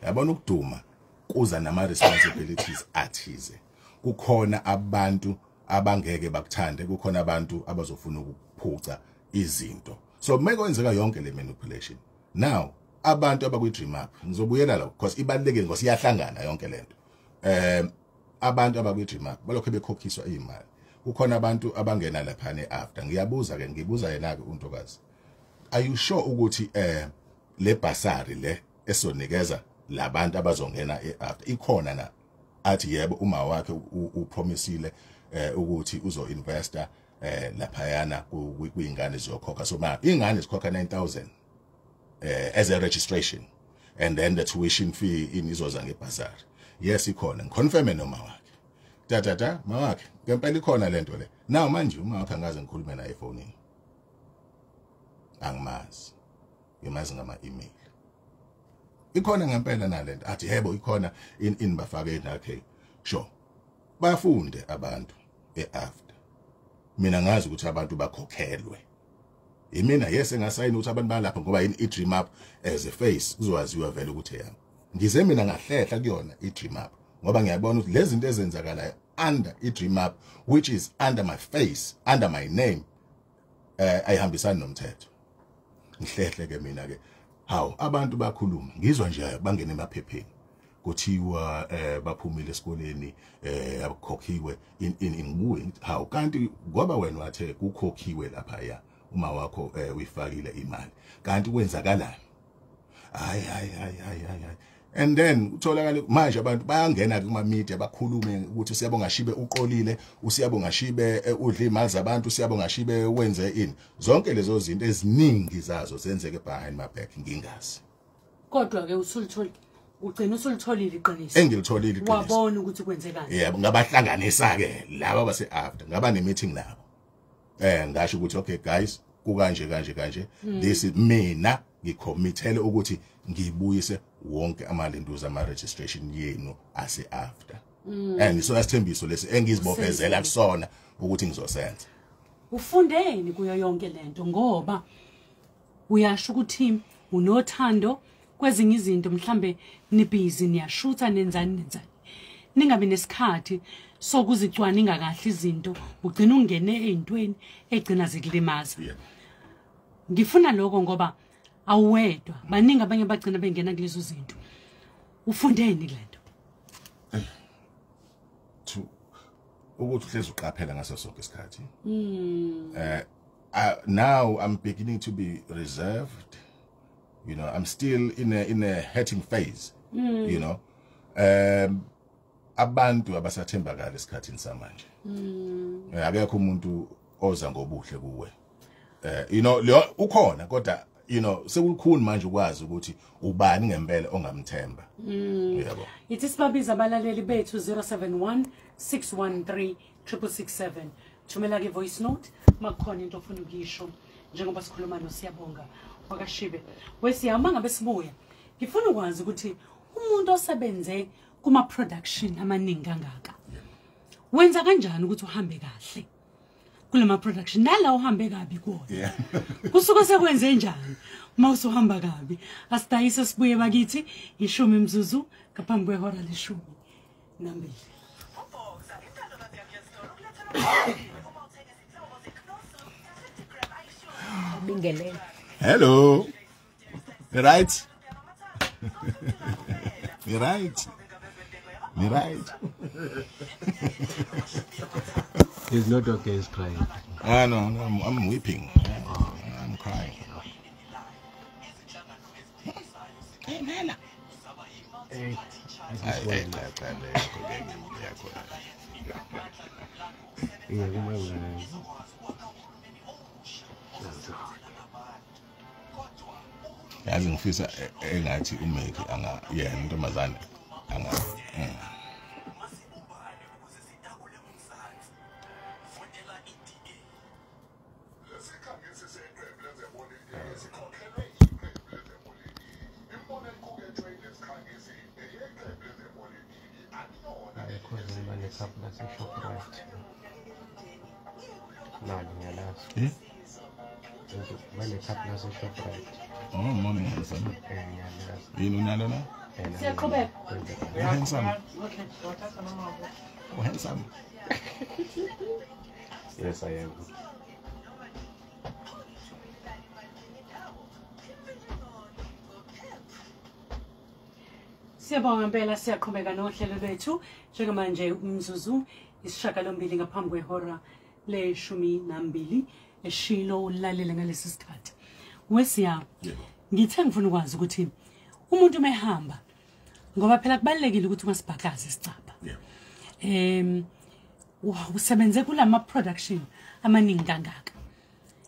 yabona ukuduma kuza nama responsibilities athize. Kukhona abantu abangeke bakuthande, kukhona abantu abazofuna ukuphuca izinto. So mekwenzeka yonke le manipulation. Now abantu abakwi Dream Up, ngizobuyela la because ibalulekile ngoba siyahlangana yonke lento. Abantu abakwi Dream Up balokho bekhokhiswa imali. Kukhona abantu abangena lapha ne after. Ngiyabuza ke, ngibuza yena ke untokazi. Are you sure ukuthi le basari le esonikeza labantu abazongena eafter ikhona na? Athi yebo, uma wakhe upromisile ukuthi uzo investa laphayana kuyingane ziyokhokha. So ma ingane zikhokha 9000 as a registration, and then the tuition fee inizoza ngebhasari. Yes, ikhona. Ngiconfirme noma wakhe. Ta mawakhe, ngempela ikhona lento le. Now manje uma wakhe angaze ngikhulume naye efonini. Angimazi. Ngimazi ngama email. Ikhona ngempela nalento. Athi yebo ikhona, in bafake nakhe. Sure. Bafunde abantu eafter. Mina ngazi ukuthi abantu bakhokhelwe. Imina yes engasayini ukuthi abantu balapha ngoba yini i-Dream Up as a face kuzowaziwa vele ukuthi yami. Ngize mina ngahlehla kuyona i-Dream Up ngoba ngiyabona ukuthi lezi zinto ezenzakalayo under i-Dream Up, which is under my face, under my name, ayihambisani nomthetho. Ngihlehle ke mina ke. Hawu, abantu bakhuluma, ngizwa nje bangena emaphepheni. Kuthiwa baphumile esikoleni, abakhokhiwe in ngibuye ngithi hawu, kanti ngoba wena wathe kukhokhiwe lapha ya uma wakho uyifakile imali, kanti kwenzakalani? Hayi hayi hayi hayi hayi. And then utholakala manje abantu bayangena kuma media bakhulume ukuthi uSiyabonga Shibe uqolile, uSiyabonga Shibe udla imali zabantu, uSiyabonga Shibe wenze ini. Zonke lezo zinto eziningi zazo zenzeke behind my back ngingazi. Kodwa ke usulitholile, ugcina usulitholile iqiniso. Engilitholile iqiniso. Wabona ukuthi kwenzekani. Yebo, ngabahlanganisa ke laba base after, ngaba ne meeting nabo. Ngasho ukuthi okay guys, kukanje kanje kanje, this is mina ngicommithele ukuthi ngibuyise wonke amalentuza ama registration yenu ase after. And so asithembiso lesi engizibophezela kusona ukuthi ngizosenza. Ufundeni kuyo yonke lento, ngoba uyasho ukuthi unothando kwezinye izinto, mhlambe nibhizi niyashutha nenzani nenzani, ningabi nesikhathi sokuzicwaninga kahle izinto, ugcina ungene ezintweni egcina zikulimaza. Ngifuna lokho ngoba Awedwa, baningi abanye bagcina bengena kulezo zinto. Ufundeni kulento? Ukuthi uhlezi uqaphela ngaso sonke isikhathi. Now I'm beginning to be reserved. You know, I'm still in a hurting phase. You know. Abantu abasathembakala esikhathini samanje. Akekho umuntu oza ngobuhle kuwe. You know, ukhona kodwa you know sekulikhuni manje ukwazi ukuthi ubani ngempela ongamthemba. Yebo. Ithi sibabiza abalaleli bethu 071 613 667. Thumela ke voice note makukhona into ofuna ukuyisho njengoba sikhuluma noSiyabonga wakaShibe. Wesiyama ngabe sibuya. Ngifuna ukwazi ukuthi umuntu osebenze kuma production amaningi kangaka wenza kanjani ukuthi uhambe kahle kulama production nala uhambe kabi kuwona? Kusuke sekwenze njani uma usuhamba kabi? Asidayise sibuye bakithi 10 imizuzu ngaphambi kwehora le-12. Bingelele. Hello. You right? You right? You right? He's not okay, he's crying. Ah, no, I'm weeping. I'm crying. Hey, Nala. Hey. Yazi ngifisa engathi umeki anga yena intombazane anga Oh, mommy handsome. You know Nana? Handsome. Okay. Oh, handsome. Yes, I am. Siyabonga impela, siyaqhubeka nohlelo lwethu njengamanje umzuzu 8 ngaphambi kwehora le-12 eshilo ulalele ngalesi sikhathi. Wesiya, ngithe ngifuna ukwazi ukuthi umuntu mehamba, ngoba phela kubalekile ukuthi ungasibhakazi isicaba. Usebenze kulama production amaningi kangaka.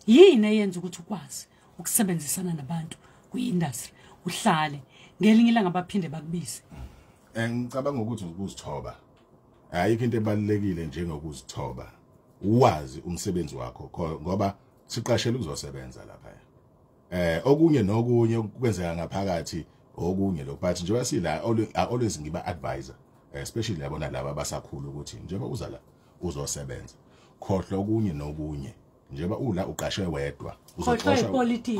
Yini eyenza ukuthi ukwazi ukusebenzisana nabantu kwi-industry uhlale ngelinye ilanga baphinde bakubize? Ngicabanga ukuthi ukuzithoba. Ayikho into ebalulekile njengokuzithoba. Uwazi umsebenzi wakho ngoba siqashela ukuzosebenza lapha. Okunye nokunye kwenzeka ngaphakathi okunye lokho, but njengoba sila always ngiba advisor, especially yabona laba abasakhula ukuthi njengoba uza la uzosebenza, khohlwa okunye nokunye. Njengoba ula uqashwe wedwa uzoxoshwa,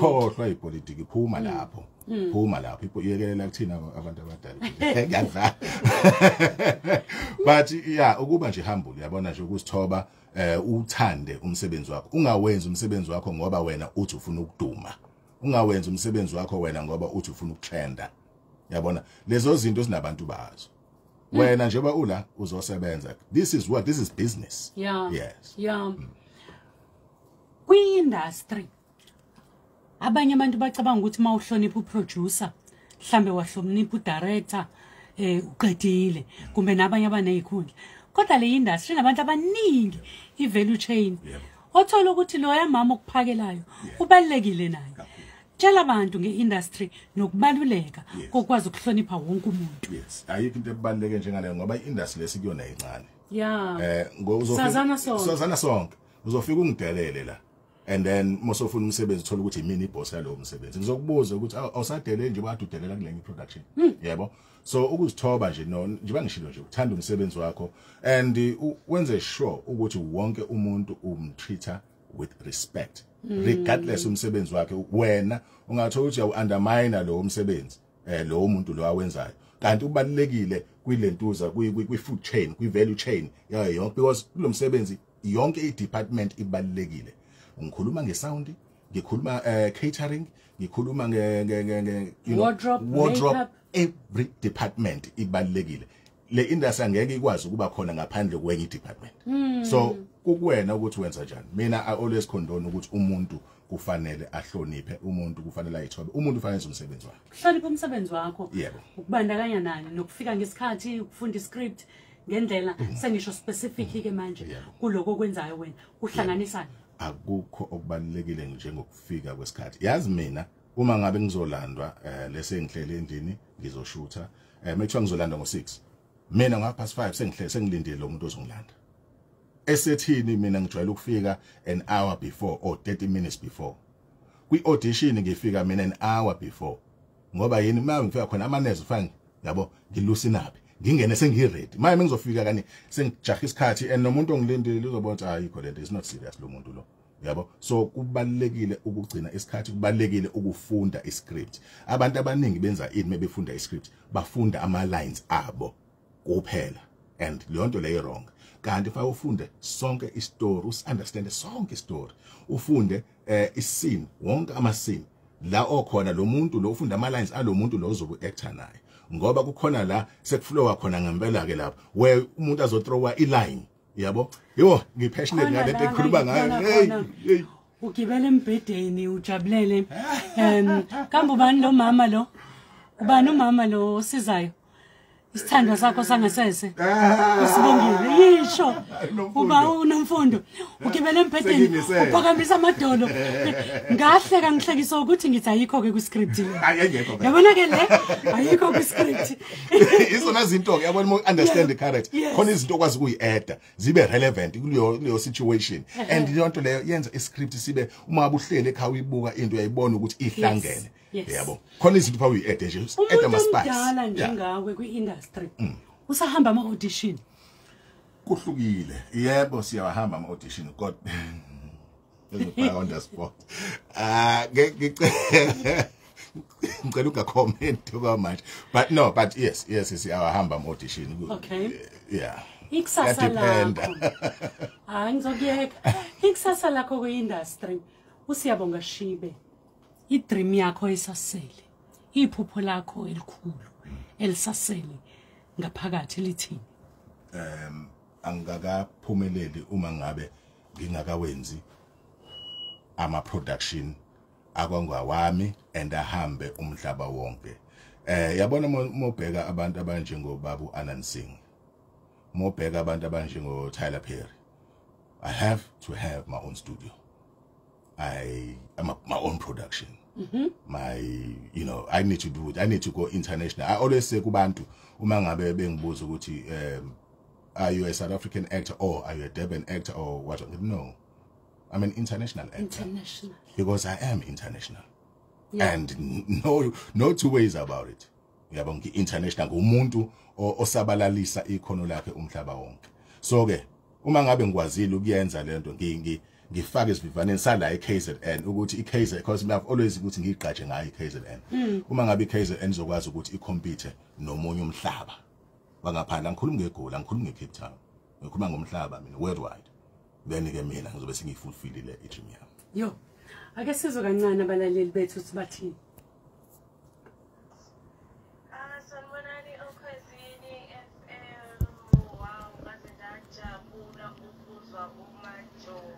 khohlwa ipolitiki, phuma lapho, phuma lapho, iyekelela kuthina abantu abadala. Ngiyadlala. But yeah, ukuba nje humble, yabona nje ukuzithoba, uthande umsebenzi wakho. Ungawenzi umsebenzi wakho ngoba wena uthi ufuna ukuduma. Ungawenzi umsebenzi wakho wena ngoba uthi ufuna ukutrenda. Yabona lezo zinto sinabantu bazo. Wena njengoba ula uzosebenza. This is what this is business. Yeah. Yes. Yeah. Kwi-industry abanye abantu bacabanga ukuthi mawuhlonipha uproducer, mhlambe wahlonipha udirector, uqedile, kumbe nabanye abanezikhundla. Kodwa le industry nabantu abaningi, i-value chain. Othola ukuthi loya mama okuphakelayo ubalekile naye. Tshela abantu ngeindustry nokubaluleka kokwazi ukuhlonipha wonke umuntu. Yes. Ayikho into ebaluleke njengaleyo ngoba iindustry lesikuyona incane. Yeah. Sazana sonke. Sazana sonke. Uzofika ungidelele la. And then mosofuna umsebenzi uthola ukuthi imini iboss yalowo msebenzi. Ngizokubuza ukuthi awusadelele nje kade udelela kulenye production. Yebo. So ukuzithoba nje no njengoba ngishilo nje uthanda umsebenzi wakho and wenze sure ukuthi wonke umuntu umtreata with respect. Regardless umsebenzi wakhe, wena ungathola ukuthi uyawu-undermine lo msebenzi lo muntu lo awenzayo, kanti ubalulekile kwilentuza kwi food chain, kwi value chain yayo yonke, because kulomsebenzi yonke i department ibalulekile. Ngikhuluma ngesound, Ngikhuluma catering, ngikhuluma nge you know, wardrobe, every department ibalulekile. Le industry angeke ikwazi ukuba khona ngaphandle kwenye department. So kukuwena ukuthi wenza njani. Mina I always condone ukuthi umuntu kufanele ahloniphe, umuntu kufanele ayithobe, umuntu kufanele enze umsebenzi wakhe. Hlonipha umsebenzi wakho. Yebo. Ukubandakanya nani nokufika ngesikhathi, ukufunda iscript ngendlela, sengisho specific ke manje kuloko okwenzayo wena, uhlanganisana. Akukho okubalulekile njengokufika kwesikhathi. Yazi mina uma ngabe ngizolandwa lese ngihlele endlini ngizoshutha, mekuthiwa ngizolandwa ngo6, mina ngo 5:30 sengihlele sengilindile lo muntu ozongilanda. Esethini mina ngijwayele ukufika an hour before or 30 minutes before. Kwi audition ngifika mina an hour before. Ngoba yini uma ngifika khona amanezi ufanga yabo ngilusina phi, ngingene sengiready. Manje ngizofika kani sengijaha isikhathi and nomuntu ongilindile uzobona ukuthi ayikho lento, is not serious lo muntu lo. Yabo, so kubalulekile ukugcina isikhathi, kubalulekile ukufunda iscript. Abantu abaningi benza ini mebefunda iscript, bafunda ama lines abo kuphela, and leyo nto leyo wrong. Kanti fa ufunde sonke istory, usunderstand sonke istory, ufunde iscene, wonke ama scene la okhona lo muntu lo, ufunda ama lines alo muntu lo ozobu actor naye, ngoba kukhona la sekuflowa khona ngempela ke lapho where umuntu azothrowa i line. Yabo, yo ngipassionate ngale nto ekhuluma ngayo. Hey, ugibele embhedeni ujabulele. Kambe ubani lo mama lo? Ubani umama lo osizayo? Isithandwa sakho sangasese. Usibongile. Yisho. Uba unomfundo. Ugibele embhedeni uphakamisa amadolo. Ngahleka ngihlekisa ukuthi ngithi ayikho ke ku script. Ayengekho. Yabona ke le ayikho ku script. Izona izinto ke yabona uma understand the character. Khona izinto okwazi ukuyiadda zibe relevant kuleyo situation. And leyo nto leyo yenza iscript sibe uma ubuhlele ekhaya uyibuka into uyayibona ukuthi ihlangene. Yabo. Khona izinto pha uyiadde nje. Add ama spice. Umdala njengawe kwi-industry. Usahamba ama audition? Kuhlukile. Yebo, siyahamba ama audition kodwa ngizobhaka on the spot. Ngicela ungacomment kwamanje. But no, but yes, siyahamba ama audition. Okay. Yeah. Ikusasa lakho. Ngizokuyeka. Ikusasa lakho kwi-industry. Usiyabonga Shibe. I-dream yakho esasele, iphupho lakho elikhulu elisasele ngaphakathi lithini? Angikakaphumeleli uma ngabe ngingakawenzi ama production akwangawami and ahambe umhlaba wonke. Yabona mobheka abantu abanjengobabu Anand Singh, mobheka abantu abanjengo Tyler Perry. I have to have my own studio. I am my own production. My, you know, I need to do it. I need to go international. I always say kubantu uma ngabe bengibuza ukuthi are you a South African actor or are you a Durban actor or what? No, I'm an international actor. International. Because I am international. Yeah. And no two ways about it. Yabo ngi international ngumuntu osabalalisa ikhono lakhe umhlaba wonke. So ke uma ngabe ngikwazile ukuyenza lento ngifake isivivaneni sala iKZN ukuthi iKZN, because I've always ukuthi ngigqaje ngayo iKZN. Uma ngabe iKZN izokwazi ukuthi icompete nomunye umhlaba wangaphandle, angikhulumi ngeGoli, angikhulumi ngeCape Town, ngikhuluma ngomhlaba mina worldwide, then ke mina ngizobe sengiyifulfillile idream yami. Yo, ake sizwe kancane abalaleli bethu ukuthi bathini. Sanibonani Okhozini FM. Wow, ngaze ngajabula ukuzwa uMajola.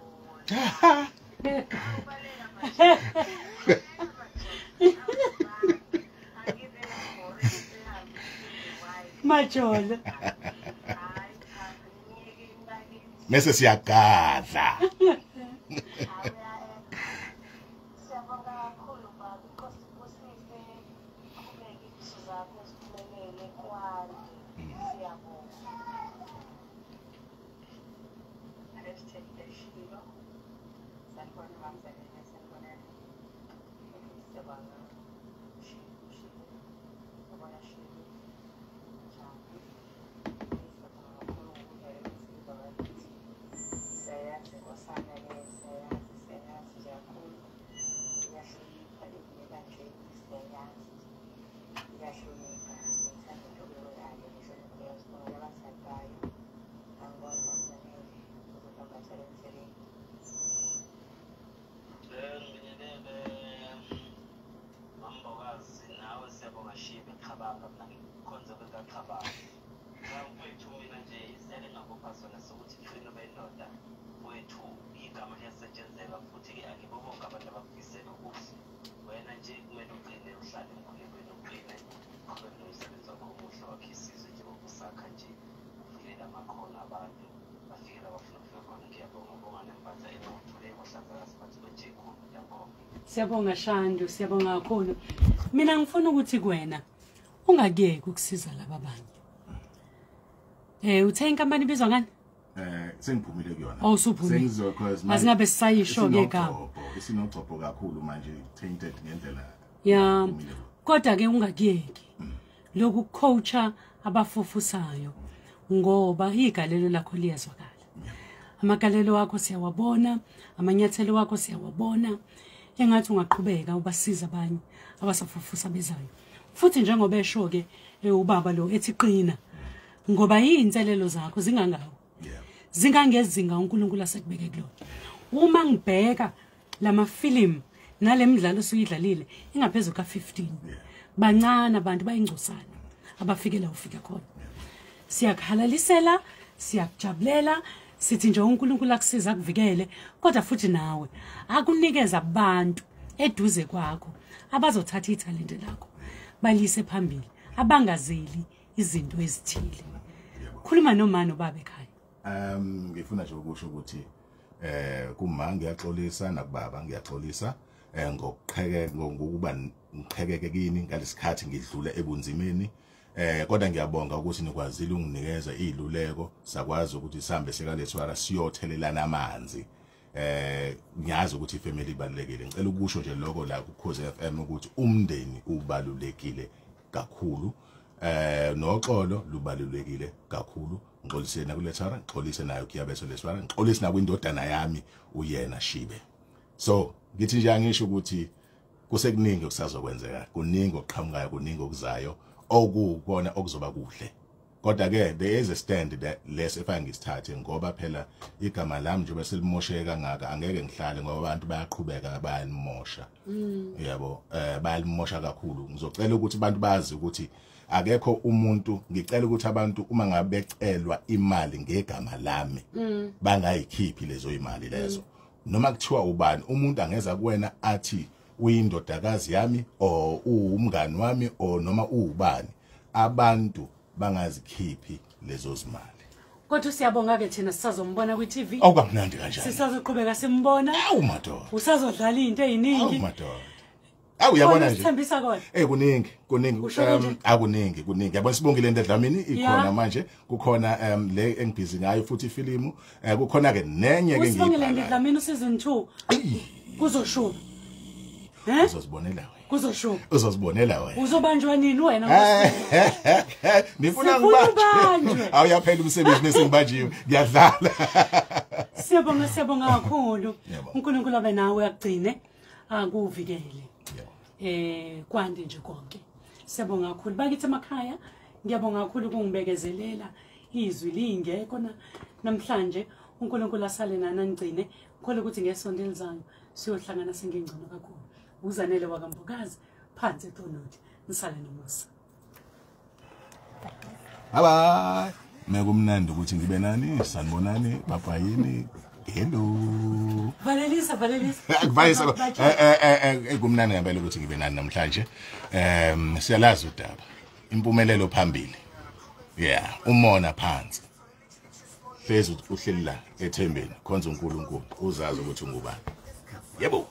Majola. Mese siyagadla. Siyabonga kakhulu baba, inkosi ibusise, qhubeke izisu zakho ziphumelele kwande. Siyabonga. #Leshilo. Sanibona mamzalwane, sanibonani. Siyabonga. Shibe. Siyabona Shibe. Njani? Siyabonga kakhulu ngokudlala insizwa bakithi. Siyayazi nkosana le, siyayazi, siyayazi nje kakhulu. Iyahlonipha ebandleni, siyayazi. Iyahlonipha, siyayithanda intobeko yayo, nenhlonipho yayo, sibonga nabazali bayo. Angibona mamzalwane, uzophambatha emhlabeni. Ngibingelele sona sokuthi qina bendoda wethu, igama liyasetshenzelwa futhi-ke akibo bonke abantu abakufisela okuhle. Wena nje kumele uqine, uhlale emkhulekweni, uqine, uqhubeke nomsebenzi wakho omuhle, wakhe isizwe njengoba usakha nje, uvikele amakhono abantu bafike la bafuna ukufika khona. Ngiyabonga, bonga nempatha enokuthule kwahlazakazi bathi kwejekhulu. Ngiyabonga. Siyabonga Shandu, siyabonga kakhulu. Mina ngifuna ukuthi kuwena ungakuyeki ukusiza laba bantu. Uthe inkampani ibizwa ngani? Sengiphumile kuyona. Oh, usuphumile. Sengizo cause manje Asingabe sisayisho ke igama. Isinogcobho kakhulu manje, tainted ngendlela. Ya. Kodwa ke ungakuyeki lokhu coacha abafufusayo, ngoba igalelo lakho liyazwakala. Amagalelo wakho siyawabona, amanyathelo wakho siyawabona. Engathi ungaqhubeka ubasiza abanye abasafufusa bezayo. Futhi njengoba esho ke ubaba lo ethi qina, ngoba izinselelo zakho zingangawo. Zingangezinga uNkulunkulu asekubeke kulona. Uma ngibheka lama film nalemidlalo osuyidlalile ingaphezulu ka15. Bancane abantu bayingcosana abafikela ufika khona. Siyakuhalalisela, siyakujabulela, sithi nje uNkulunkulu akusiza akuvikele, kodwa futhi nawe akunikeza abantu eduze kwakho abazothatha ithalente lakho balise phambili, abangazeli izinto ezithile. Khuluma noma nobaba ekhaya. Ngifuna nje ukusho ukuthi kuma ngiyaxolisa nakubaba, ngiyaxolisa ngokuqheke ngokuba ngiqhekeke kini ngalesikhathi ngidlule ebunzimeni. Kodwa ngiyabonga ukuthi nikwazile unginikeza iziluleko, sakwazi ukuthi sihambe sekalethwara siyothelelana amanzi. Ngiyazi ukuthi ifamily ibalulekile. Ngicela ukusho nje lokho la ku Khozi FM ukuthi umndeni ubalulekile kakhulu, noxolo lubalulekile kakhulu. Ngixolise nakulethwara, ngixolise nayo Kuyabetho leswara, ngixolise nakwindodana yami uyena Shibe. So ngithi nje angisho ukuthi kusekuningi okusazokwenzeka, kuningi okuqhamukayo, kuningi okuzayo okukona okuzoba kuhle. Kodwa ke there is a stand that less if angisithathe, ngoba phela igama lami njengoba selimosheke kangaka angeke ngihlale, ngoba abantu bayaqhubeka bayalimosha. Yabo, bayalimosha kakhulu. Ngizocela ukuthi abantu bazi ukuthi akekho umuntu, ngicela ukuthi abantu uma ngabe becelwa imali ngegama lami bangayikhiphi lezo imali lezo. Noma kuthiwa ubani umuntu angeza kuwena athi uyindodakazi yami or uwumngani wami or noma uwubani, abantu bangazikhiphi lezo zimali. Kodwa siyabonga ke thina sisazombona kwi TV. Awukamnandi kanjani? Sisazoqhubeka simbona. Awu madoda. Usazodlala into eziningi. Awu madoda. Awu uyabona nje. Sithembisa kona. Kuningi, kuningi. Akuningi, kuningi. Yabona Sibongile Ndedlamini ikhona manje, kukhona le engibhizi ngayo futhi ifilimu, kukhona ke nenye ke ngiyibhala. Sibongile Ndedlamini season 2. Kuzoshuba. Uzozibonela wena. Kuzoshuba. Uzozibonela wena. Uzobanjwa nini wena? Nifuna ngibanjwe. Awuyaphela umsebenzi nesengibanjiwe. Ngiyadlala. Siyabonga, siyabonga kakhulu. uNkulunkulu abe nawe akugcine, akuvikele. Kwande nje konke. Siyabonga kakhulu. Bakithi emakhaya, ngiyabonga kakhulu ukungibekezelela. Izwi lingekho namhlanje. uNkulunkulu asale nani angigcine. Ngikholwa ukuthi ngesonto elizayo siyohlangana sengingcono kakhulu. Uzanele wakaMbokazi phansi eThornwood. Nisale nomusa. Bye bye. Mekumnandi ukuthi ngibe nani, sanibonani, bapayini. Hello. Valelisa, valelisa. Akuvalisa. Kumnandi ngempela ukuthi ngibe nani namhlanje. Siyalazi udaba. Impumelelo phambili. Yeah, umona phansi. Hlezi uhleli la ethembeni, khonza uNkulunkulu, uzazi ukuthi ungubani. Yebo.